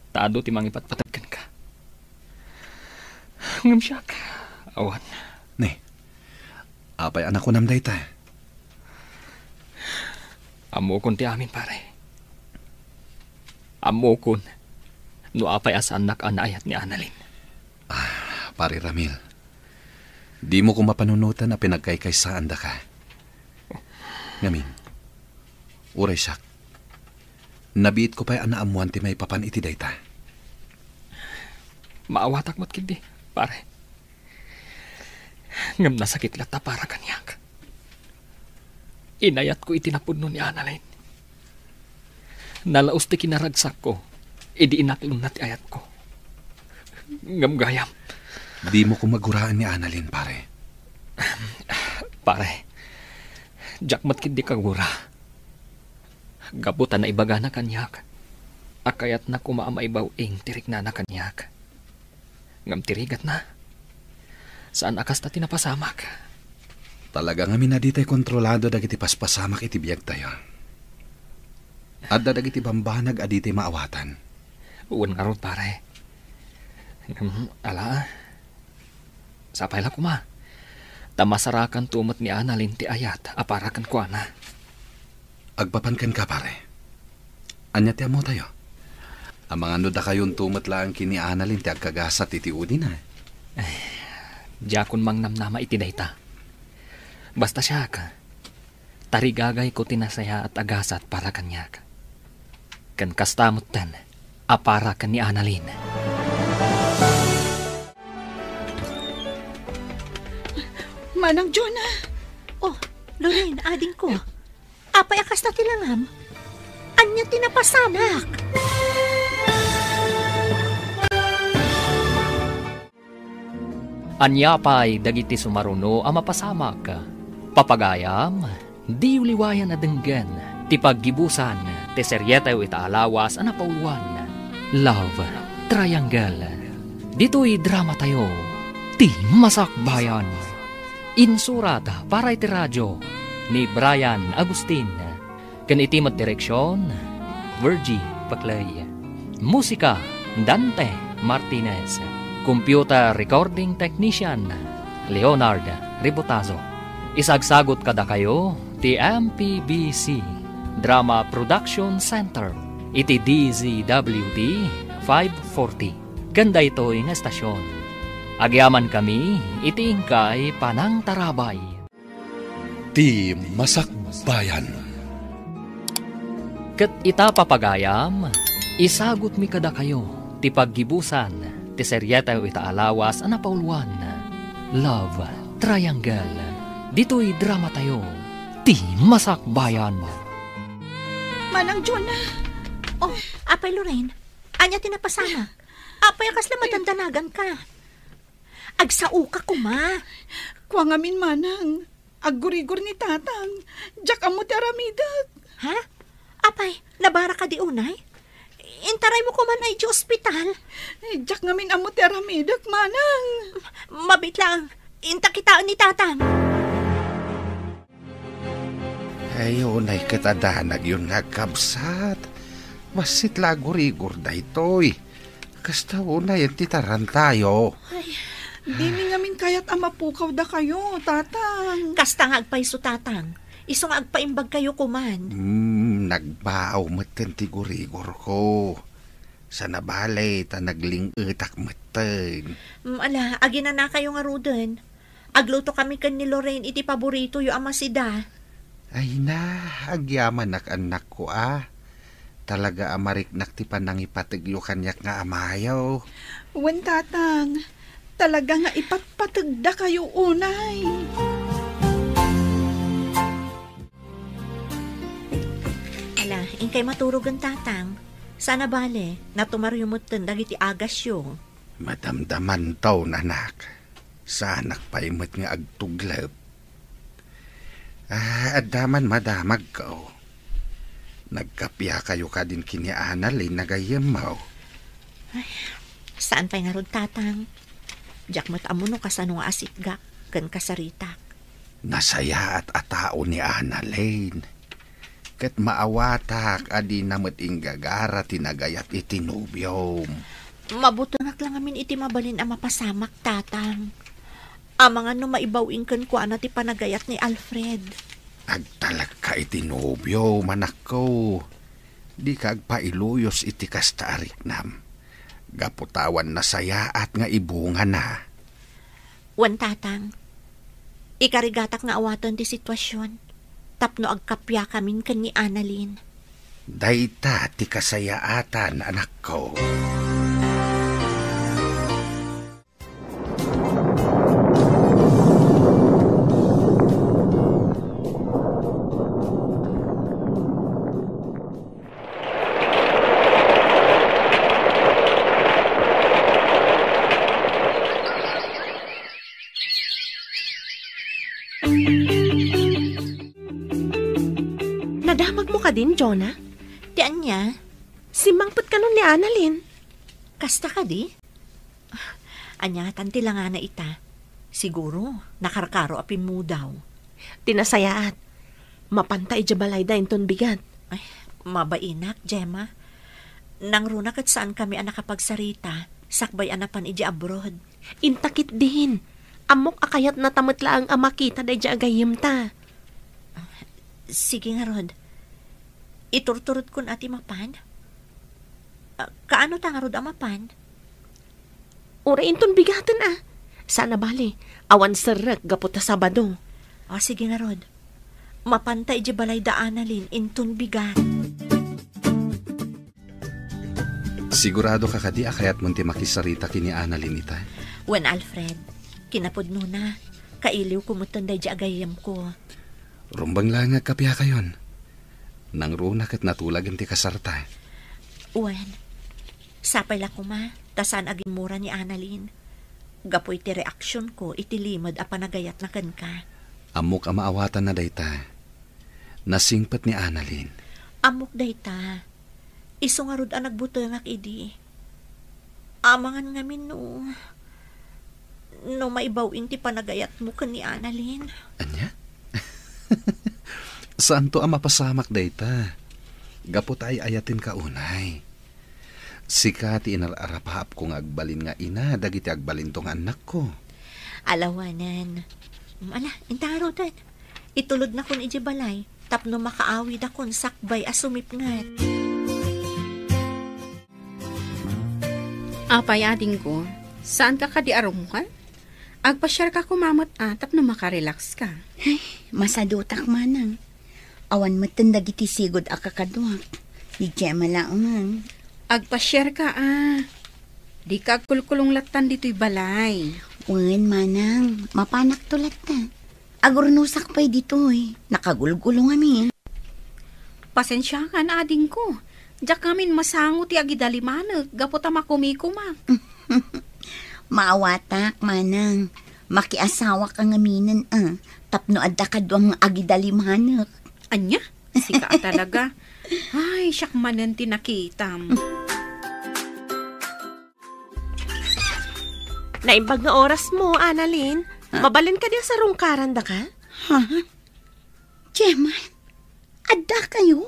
Ta adu ti mangipatpateg kenka. Ngem siak, awan. Ne, apay a nakunam dayta? Ammokon ti amin, pare. Ammokon no apay a saannak a naayat ni Annalyn. Ah, Pare Ramil, dimo koma panunoten a pinagkaykaysaandaka. Ngamin, uray siak, nabiitko pay a naammoan ti maipapan iti dayta. Maawatak met ketdi, pare. Ngem nasakit latta para kaniak. Inayatko iti napudno ni Annalyn. Nalaus ti kinaragsakko idi inaklonna ti ayatko. Ngem gayam. Dimo koma guraen ni Annalyn, pare. Pare, diak met ketdi kagura. Gapu ta naibagana kaniak a kayatna koma a maibaw-ing ti riknana kaniak. Ngem ti rigatna, saan a kasta ti napasamak. Talaga ngamin a ditay kontrolado dagiti paspasamak iti biagtayo. Adda dagiti bambanag a ditay maawatan. Wen ngarud, pare. Ngem, ala, sapay la koma. Ta masarakanto met ni Annalyn ti ayat a para kenkuana. Agpapan kenka, pare. Ania ti ammotayo? Amangan no dakayonto met laeng ken ni Annalyn ti agkagasat iti udina. Ay, diakon mangnamnama iti dayta. Basta siak, tarigagayko ti nasayaat a gasat para kaniak. Ken kasta metten a para ken ni Annalyn. Manang Jonah! Oh, Lorraine, adingko. Apay a kasta ti langam? Ania ti napasamak? Ania pay dagiti sumaruno a mapasamak? Papagayam, diyo liwayan a denggen ti paggibusan ti serietayo ita a lawas a napauluan, Love Triangle. Ditoy dramatayo, Ti Masakbayan. Insurat para iti radio ni Brian Agustin. Ken iti met direksion, Virgie Paclay. Musika, Dante Martinez. Computer recording technician, Leonard Ribotazo. Isagsagot kadakayo ti M P B C Drama Production Center iti D Z W T five forty. Ken daytoy nga estasion, agyamankami iti inkay panangtarabay. Ti Masakbayan. Ket ita, papagayam, isagutmi kadakayo ti paggibusan ti serietayo ita a lawas a napauluan, Love Triangle. Ditoy dramatayo, Ti Masakbayan. Manang Jonah! Oh, Apay Lorraine, ania ti napasamak? Apay a kasla madandanaganka? Agsaoka koma. Kua ngamin, manang. Aggurigor ni tatang. Diak ammo ti aramidek. Ha? Apay, nabaraka di unay? Intaraymo koman ay di ospital? Eh, diak ngamin ammo ti aramidek, manang. Mabiit lang. Inta kitaen ni tatang. Ay, unay ket a danagyon nga agkabsat. Bassit la a gurigor daytoy. Kasta unay ti tarantayo. Ay, dimi ngamin kayat a mapukaw dakayo, tatang. Kasta nga agpayso, tatang. Isu nga agpaimbagkayo koman. Hmm, nagbaaw metten ti gurigorko. Sana bale ta nagling-etak metten. Mm, ala, aginanakayo ngaruden. Agluto kami ken ni Lorraine iti paboritoyo a masida. Ay na, agyamanak, annakko a. Talaga a mariknak ti panangipategyo kaniak nga amayo. Wen, tatang, talaga nga ipatpategdakayo unay. Ala, inkay maturogen, tatang. Sana bale, natumaryo metten dagiti agasyo. Madamdamanto, anak. Saanak pay met nga agtuglep. Ah, adda man madamagko. Nagkapiakayo kadin ken ni Annalyn a gayyemmo? Ay, saan pay ngarud, tatang. Diak met ammo no kasano nga asitgak ken kasaritak. Nasayaat a tao ni Annalyn. Ket maawatak a dina met inggagara ti nagayat iti nobiom. Mabutengak la ngamin iti mabalin a mapasamak, tatang. Amangan no maibaw-ing kenkuana ti panagayat ni Alfred. Agtalekka iti nobiom, anakko. Dika agpailuyos iti kasta a riknam. Gapu ta awan nasayaat nga ibungana. Wen, tatang, ikarigatak nga awaten ti situasion tapno agkapiakamin ken ni Annalyn. Dayta ti kasayaatan, anakko. Din, Jonah? Ti ania? Simmangpet kanon ni Annalyn. Kasta kadi? Ania ngatan ti langana ita? Siguro, nakarkaro a pimmudaw. Ti nasayaat, mapanta idiay balayda inton bigat. Ay, mabainak, Gemma. Nangruna ket saankami a nakapagsarita, sakbay a napan idiay abroad. Inta ketdin. Ammok a kayatnata met laeng a makita daydiay a gayyemta. Sige ngarud. Iturturodkon a ti mapan? Ah, kaano ta ngarud a mapan? Uray inton bigaten a. Saan a bale, awan serrek gapu ta Sabado. Ah, sige ngarud. Mapanta idiay balayda Annalyn inton bigat. Sigurado ka kadi a kayatmon ti makisarita ken ni Annalyn ita? Wen, Alfred, kinapudnona, kailiwko metten daydiay a gayyemko. Rumbeng laeng nga agkapiakayon. Nangruna ket natulagen ti kasarta. Wen, sapay la koma, ta saan a ginmura ni Annalyn. Gapu iti reaksionko iti limed a panagayatna kenka. Ammok a maawatanna dayta. Nasingpet ni Annalyn. Ammok dayta. Isu ngarud a nagbutengak idi. Amangan ngamin no, no maibaw-in ti panagayatmo ken ni Annalyn. Ania? Saanto a mapasamak dayta. Gapu ta ay-ayatenka unay. Sika ti inar-arapaapko nga agbalin nga ina dagiti agbalinto nga annakko. Alawanen. Ala, inta ngaruden. Itulodnakon idiay balay tapno makaawidakon sakbay a sumipnget. Apay, adingko, saanka kadi a rummuar? Agpasiarka koma met a tapno makarelaxka. Ay, masadutak manang. Awan metten dagiti sigud a kakaduak. Ni Gemma laengen. Agpasiarka a. Dika agkulkulong lattan ditoy balay. Wen, manang, mapanakto latta. Agurnosak pay ditoy. Nakagulgulo ngamin. Pasensiakan, adingko. Diak ngamin masango ti agidalimanek gapu ta makumikoma. Maawatak, manang. Makiasawaka ngaminen a, tapno adda kaduam nga agidalimanek. Ania? Sika a talaga. Ay, siak manen ti nakitam. Naimbag nga orasmo, Annalyn. Ah? Mabalin kadi a sarungkarandaka? Ha? Gemma, adda kayo?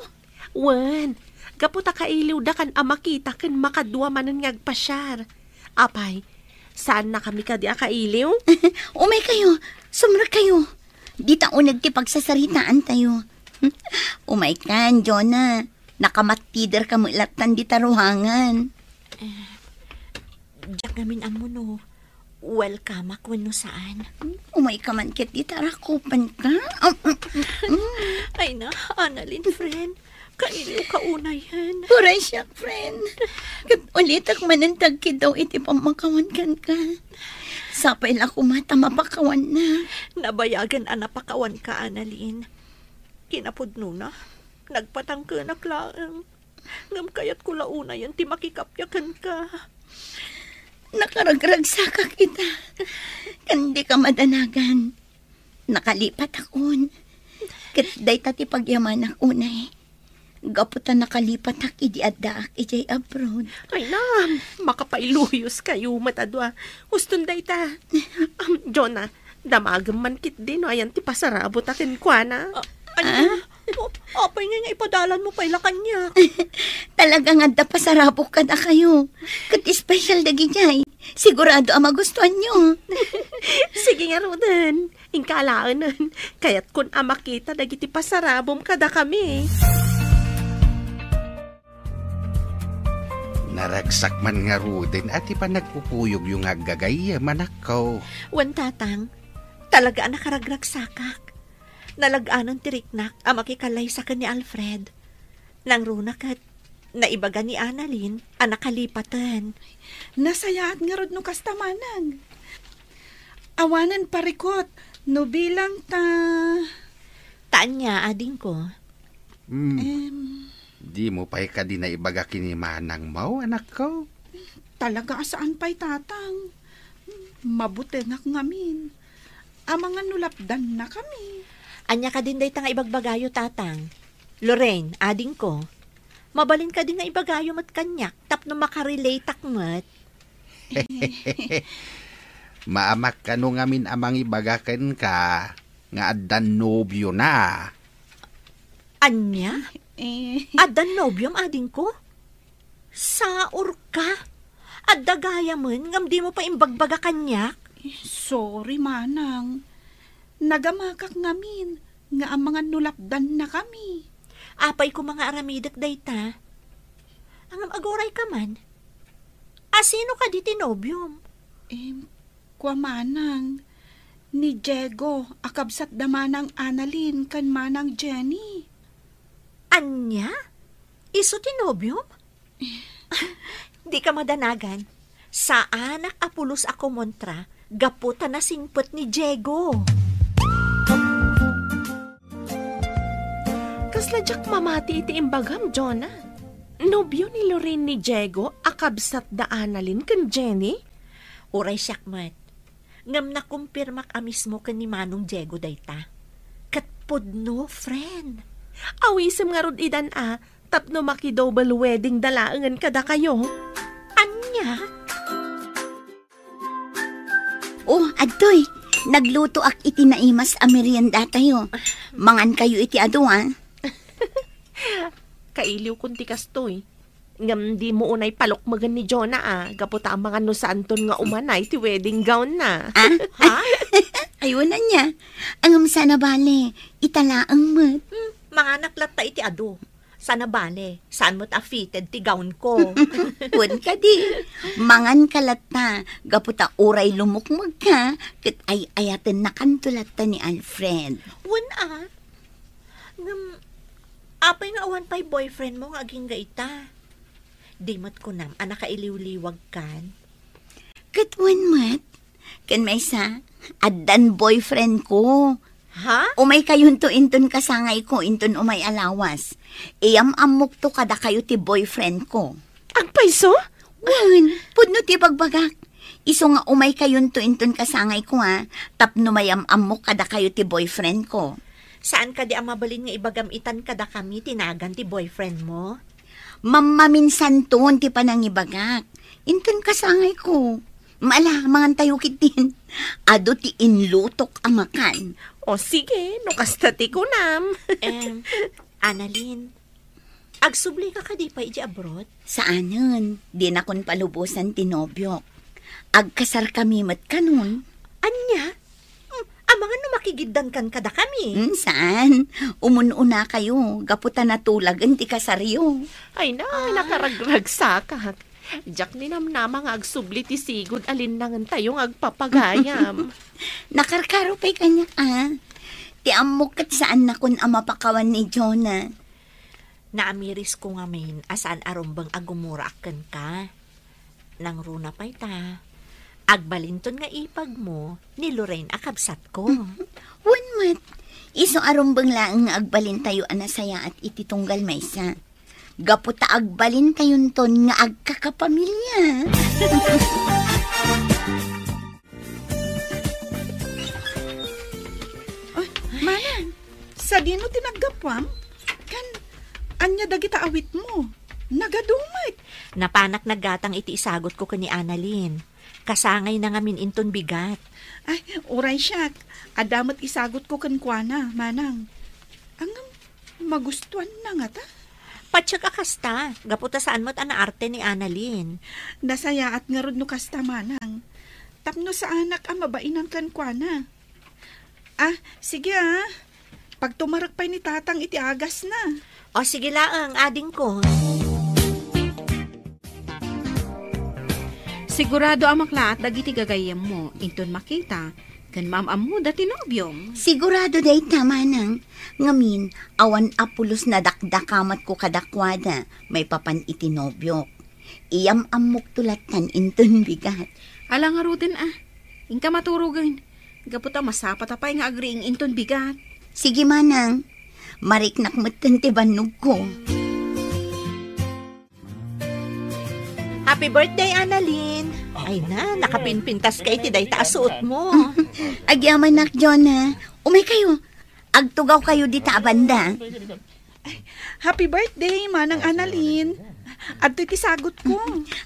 Wen, gapu ta kailiwdakan a makita ken makadua manen nga agpasiar. Apay, saannakami kadi a kailiw? Umay kayo, sumrek kayo. Dita uneg ti pagsasaritaan tayo. Umay kan, Jonah. Nakamattider ka met lattan dita ruangan. Eh, diak ngamin ammo no welcome-ak wenno saan. Umay ka man ket dita rakupen ka. Ay na, Annalyn, friend. Kailiw ka unayen. Uray siak, friend. Ket ulitek manen ti agkiddaw iti pammakawan kenka. Sapay la koma ta mapakawanna. Nabayagen a napakawanka, Annalyn. Kinapudnona, nagpatangkenak laeng. Ngem kayatko la unayen ti makikappia kenka. Nakaragragsakak ita. Ken dika madanagan. Nakalipatakon. Ket dayta ti pagyamanak unay. Gapu ta nakalipatak idi addaak idiay abroad. Ay na, makapailuyos kayo met a dua. Uston dayta. Am, Jonah, damagem man ketdi no ayan ti pasarabota kenkuana. Ah, ania? Ah? O, apay ngay nga ipadalanmo pay la kaniak? Talaga nga adda pasarabok kadakayo. Ket espesyal dagidiay. Sigurado a magustuanyo. Sige ngaruden. Inka alaenen. Kayatkon a makita dagiti pasarabom kadakami. Naragsak man ngaruden a ti panagpupuyogyo nga aggagayyem, anakko. Wen, Tatang, talaga a nakaragragsakak. Nalag-anan ti riknak a makikallaysa ken ni Alfred. Nangruna ket naibaga ni Annalyn a nakalipaten. Nasayaat ngarud no kasta manang. Awanen parikut no bilang ta. Ta ania, adingko? Hmm. Em. Dimo pay kadi naibaga ken ni manangmo, anakko? Talaga a saan pay, Tatang. Mabutengak ngamin. Amangan no lapdannakami. Ania kadin dayta nga ibagbagayo, Tatang? Lorraine, adingko, mabalin kadi nga ibagayo met kaniak tapno makarelateak met? Maamak kano ngamin a mangibaga kenka nga addan nobiona. Ania? Eh. Addan nobiom, adingko? Saurka? Adda gayamen ngem dimo pay imbagbaga kaniak? Sorry, manang. Nagamakak ngamin nga amangan no lapdannakami. Apay koma nga aramidek dayta? Ngem agurayka man. A sino kadi ti nobiom? Em, kua manang, ni Diego a kabsat da Manang Annalyn ken Manang Jenny. Ania? Isu ti nobiom? Dika madanagan. Saanak a pulos a kumontra gapu ta nasingpet ni Diego. Kasla diak mamati iti imbagam, Jonah. Nobio ni Lorraine ni Diego a kabsat da Annalyn ken Jenny? Uray siak met. Ngem nakumpirmak a mismo ken ni Manong Diego dayta. Ket pudno, friend. Awisem ngarud idan a, tapno maki-double wedding da laengen kadakayo. Ania? Oh, adtoy, naglutoak iti naimas a meriendatayo. Mangankayo iti adu, a. Kailiwkon ti kastoy. Ngem dimo unay palukmegen ni Jonah, a, gapu ta amangan no saanton nga umanay ti wedding gown na. Ah? Ha? Ay, wen ania. Ngem saan a bale, ita laeng met. Hmm, manganak latta iti adu. Saan a bale, saan met a fitted ti gown ko. Wen kadi, manganka latta, gapu ta uray lumukmegka, ket ay-ayatennakanto latta ni Alfred. Wen a, ngem, apay nga awan pay boyfriend mo nga agingga ita? Di met kunam a nakailiwliwagkan? Ket wen met, ken maysa, addan boyfriend ko. Ha? Umaykayonto inton kasangayko inton umay a lawas. Iyam-ammokto kadakayo ti boyfriend ko. Agpayso? Wen, pudno ti bagbagak. Isu nga umaykayonto inton kasangayko, a, tapno mayam-ammok kadakayo ti boyfriend ko. Saan kadi a mabalin nga ibagam itan kadakami ti nagan ti boyfriend mo? Mammaminsanton ti panangibagak. Inton kasangayko. Ala, mangantayo ketdin. Adu ti inlutok a makan. O sige, no kasta ti kunam. Em, Annalyn, agsublika kadi pay idiay abroad? Saanen, dinakon palubosan ti nobiok. Agkasarkami met kanon. Ania? Hmm, amangan no makigiddankan kadakami. Hmm, saan? Umun-unakayo, gapu ta natulagen ti kasaryo. Ay na, Ah. nakaragragsakak. Diak ninamnama nga agsubli ti sigud a linnangentayo nga agpapagayam. Nakarkaro pay kaniak, a. Ti ammok ket saannakon a mapakawan ni Jonah. Naamirisko ngamin a saan a rumbeng a gumuraak kenka. Nangruna pay ta, agbalinton nga ipag mo ni Lorraine a kabsatko. Wen met, isu a rumbeng laeng nga agbalintayo a nasayaat iti tunggal maysa. Gapu ta agbalintayonton nga agkakapamilya. Ay, manang, sadino ti naggapuam? Kan, ania dagita awitmo? Nagadu met. Napanak naggatang iti isagutko ken ni Annalyn. Kasangayna ngamin inton bigat. Ay, uray siak. Adda met isagutko kenkuana, manang. Ngem, magustuanna ngata? Patiek a kasta, gapu ta saan met a naarte ni Annalyn. Nasayaat ngarud no kasta, manang. Tapno saanak a mabainan kenkuana. Ah, sige, ah. Pagtumarek pay ni Tatang iti agasna. O, sige laeng, adingko. Sigurado a maklaat dagiti gagayyemmo inton makita ken maam-ammoda ti nobiom. Sigurado dayta, manang. Ngamin, awan a pulos nadakdakamatko kadakuada maipapan iti nobiok. Iyam-ammokto lattan inton bigat. Ala ngaruden a. Inka maturogen. Gapu ta masapata pay nga agriing inton bigat. Sige, manang. Mariknak metten ti bannogko. Happy birthday, Annalyn! Ay na, nakapinpintas ka iti dayta a suot mo. Agyamanak, Jonah. Umay kayo. Agtugaw kayo dita a banda. Happy birthday, Manang Annalyn. Adtoy ti sagutko.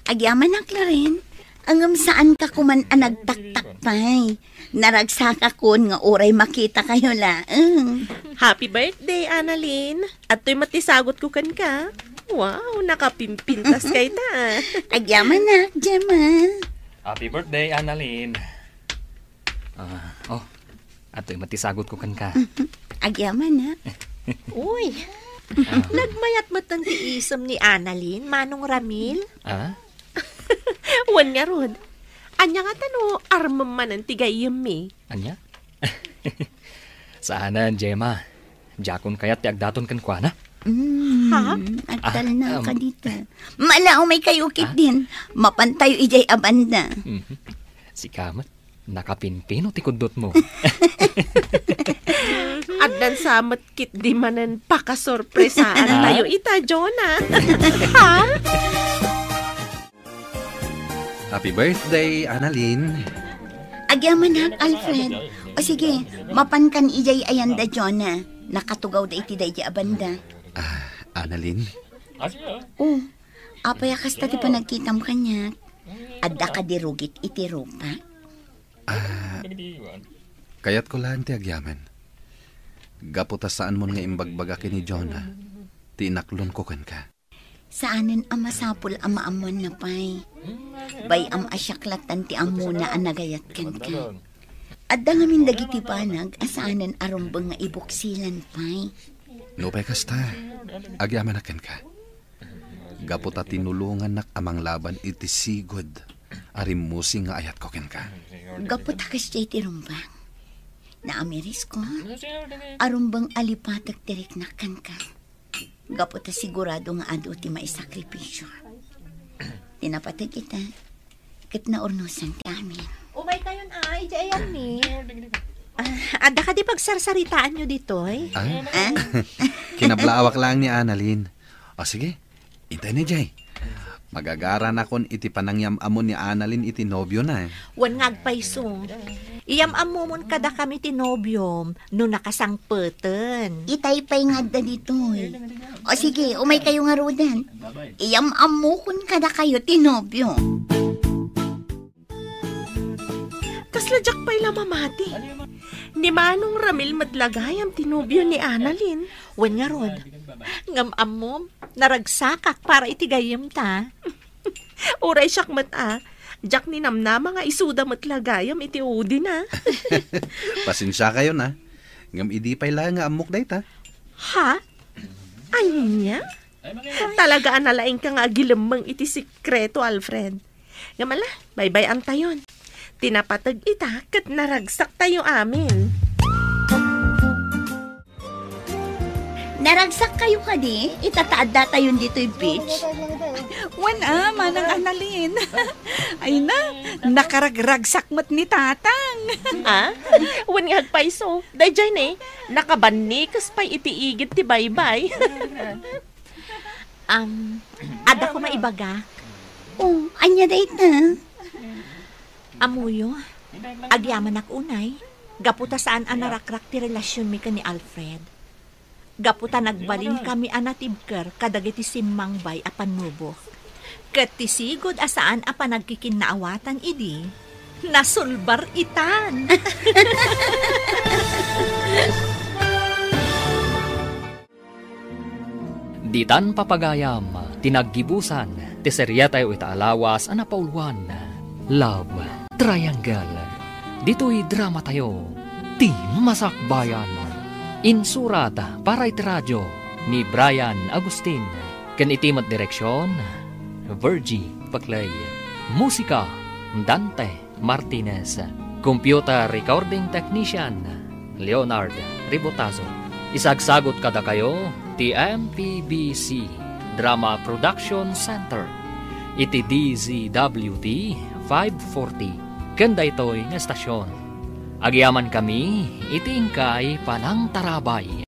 Agyamanak, Loren. Ngem saanka koman a nagtaktak pay. Naragsakakon nga uray makitakayo laeng. Happy birthday, Annalyn. Adtoy met ti sagutko kenka. Wow, nakapimpintas kayta. Agyamanak, Gemma. Happy birthday, Annalyn. Ah, oh, adtoy met ti sagutko kenka. Agyamanak. Uy, nagmayat met ti isem ni Annalyn, Manong Ramil. Ah? Wen ngarud, ania ngata no armem manen ti gayyemmi? Ania? Saanen, Gemma. Diakon kayat ti agdaton kenkuana. Mm, Ha? Agtalna Ah, um. ka dita. Mala, umay kayo ketdin. Mapantayo idiay a banda. Mhm. Sika met, nakapimpino ti kuddotmo. Addan sa met ketdi manen pakasorpresaan Ah? tayo ita, Jonah. Ha? Happy birthday, Annalyn. Agyamanak, Alfred. O sige, mapankan idiay ayanda, Jonah. Nakatugawda iti daydi a banda. Ah, Annalyn? Oh, apay a kasta ti panagkitam kaniak? Adda kadi rugit iti rupa? Ah, kayatko laeng ti agyaman. Gapu ta saanmon nga imbagbaga ken ni Jonah ti inaklonko kenka. Saanen a masapul a maammoanna pay. Bay-am a siak lattan ti ammona a nagayat kenka. Adda ngamin dagiti banag a saanen a rumbeng nga ibuksilan pay. Nupay kasta, agyamanak kenka. Gapu ta tinulongannak a manglaban iti sigud a rimmusing nga ayatko kenka. Gapu ta kasdiay ti rumbeng. Naamirisko, a rumbeng a lipatek ti riknak kenka. Gapu ta sigurado nga adu ti maisakripisio. Ti napateg ita, ket naurnosan ti amin. Umay kayon, ay, di ayan ni. Ah, adda kadi pagsarsaritaanyo ditoy? Ah? Ah? Kinablaawak laeng ni Annalyn. O sige, intay ni Jay. Magagaranakon iti panangyam-ammo ni Annalyn iti nobiona. Wen nga agpayso. Iyam-ammomon kadakami ti nobiom no nakasangpeten. Itay pay nga adda ditoy. O sige, umay kayo ngaruden. Iyam-ammokon kadakayo ti nobio. Kasla diak pay la mamati. Ni Manong Ramil met la gayam ti nobio ni Annalyn. Wen ngarud, ngem ammom, naragsakak para iti gayyemta. Uray siak met a, diak ninamnama nga isuda met la gayam iti udina. Pasensiakayon a, ngem idi pay la nga ammok dayta. Ha? Ania? Talaga a nalaingka nga agilemmeng iti sekreto, Alfred. Ngem ala, baybay-antayon. Ti napateg ita ket naragsaktayo amin. Naragsakkayo kadi ita ta addatayon ditoy beach? Wen a, Manang Annalyn. Ay na, nakaragragsak met ni Tatang. Ah? Wen nga agpayso. Daydiay ne, nakabannikes pay iti igid ti baybay. Am, adda koma ibagak. Oh, ania dayta? Ammoyo, agyamanak unay, gapu ta saan a narakrak ti relasionmi ken ni Alfred. Gapu ta nagbalinkami a natibker kadagiti simmangbay a pannubo. Ket ti sigud a saan a panagkikinnaawatan idi, nasulbar itan. Ditan papagayam ti naggibusan ti seriatayo ita a lawas a napauluan, Love Triangle. Ditoy dramatayo, Ti Masakbayan. Insurat para iti radio ni Brian Agustin, ken iti met direksion, Virgie Paclay. Musika, Dante Martinez. Computer recording technician, Leonard Ribotazo. Isagsagut kadakayo ti M P B C Drama Production Center iti D Z W T five forty ken daytoy nga estasion. Agyamankami iti inkay panangtarabay.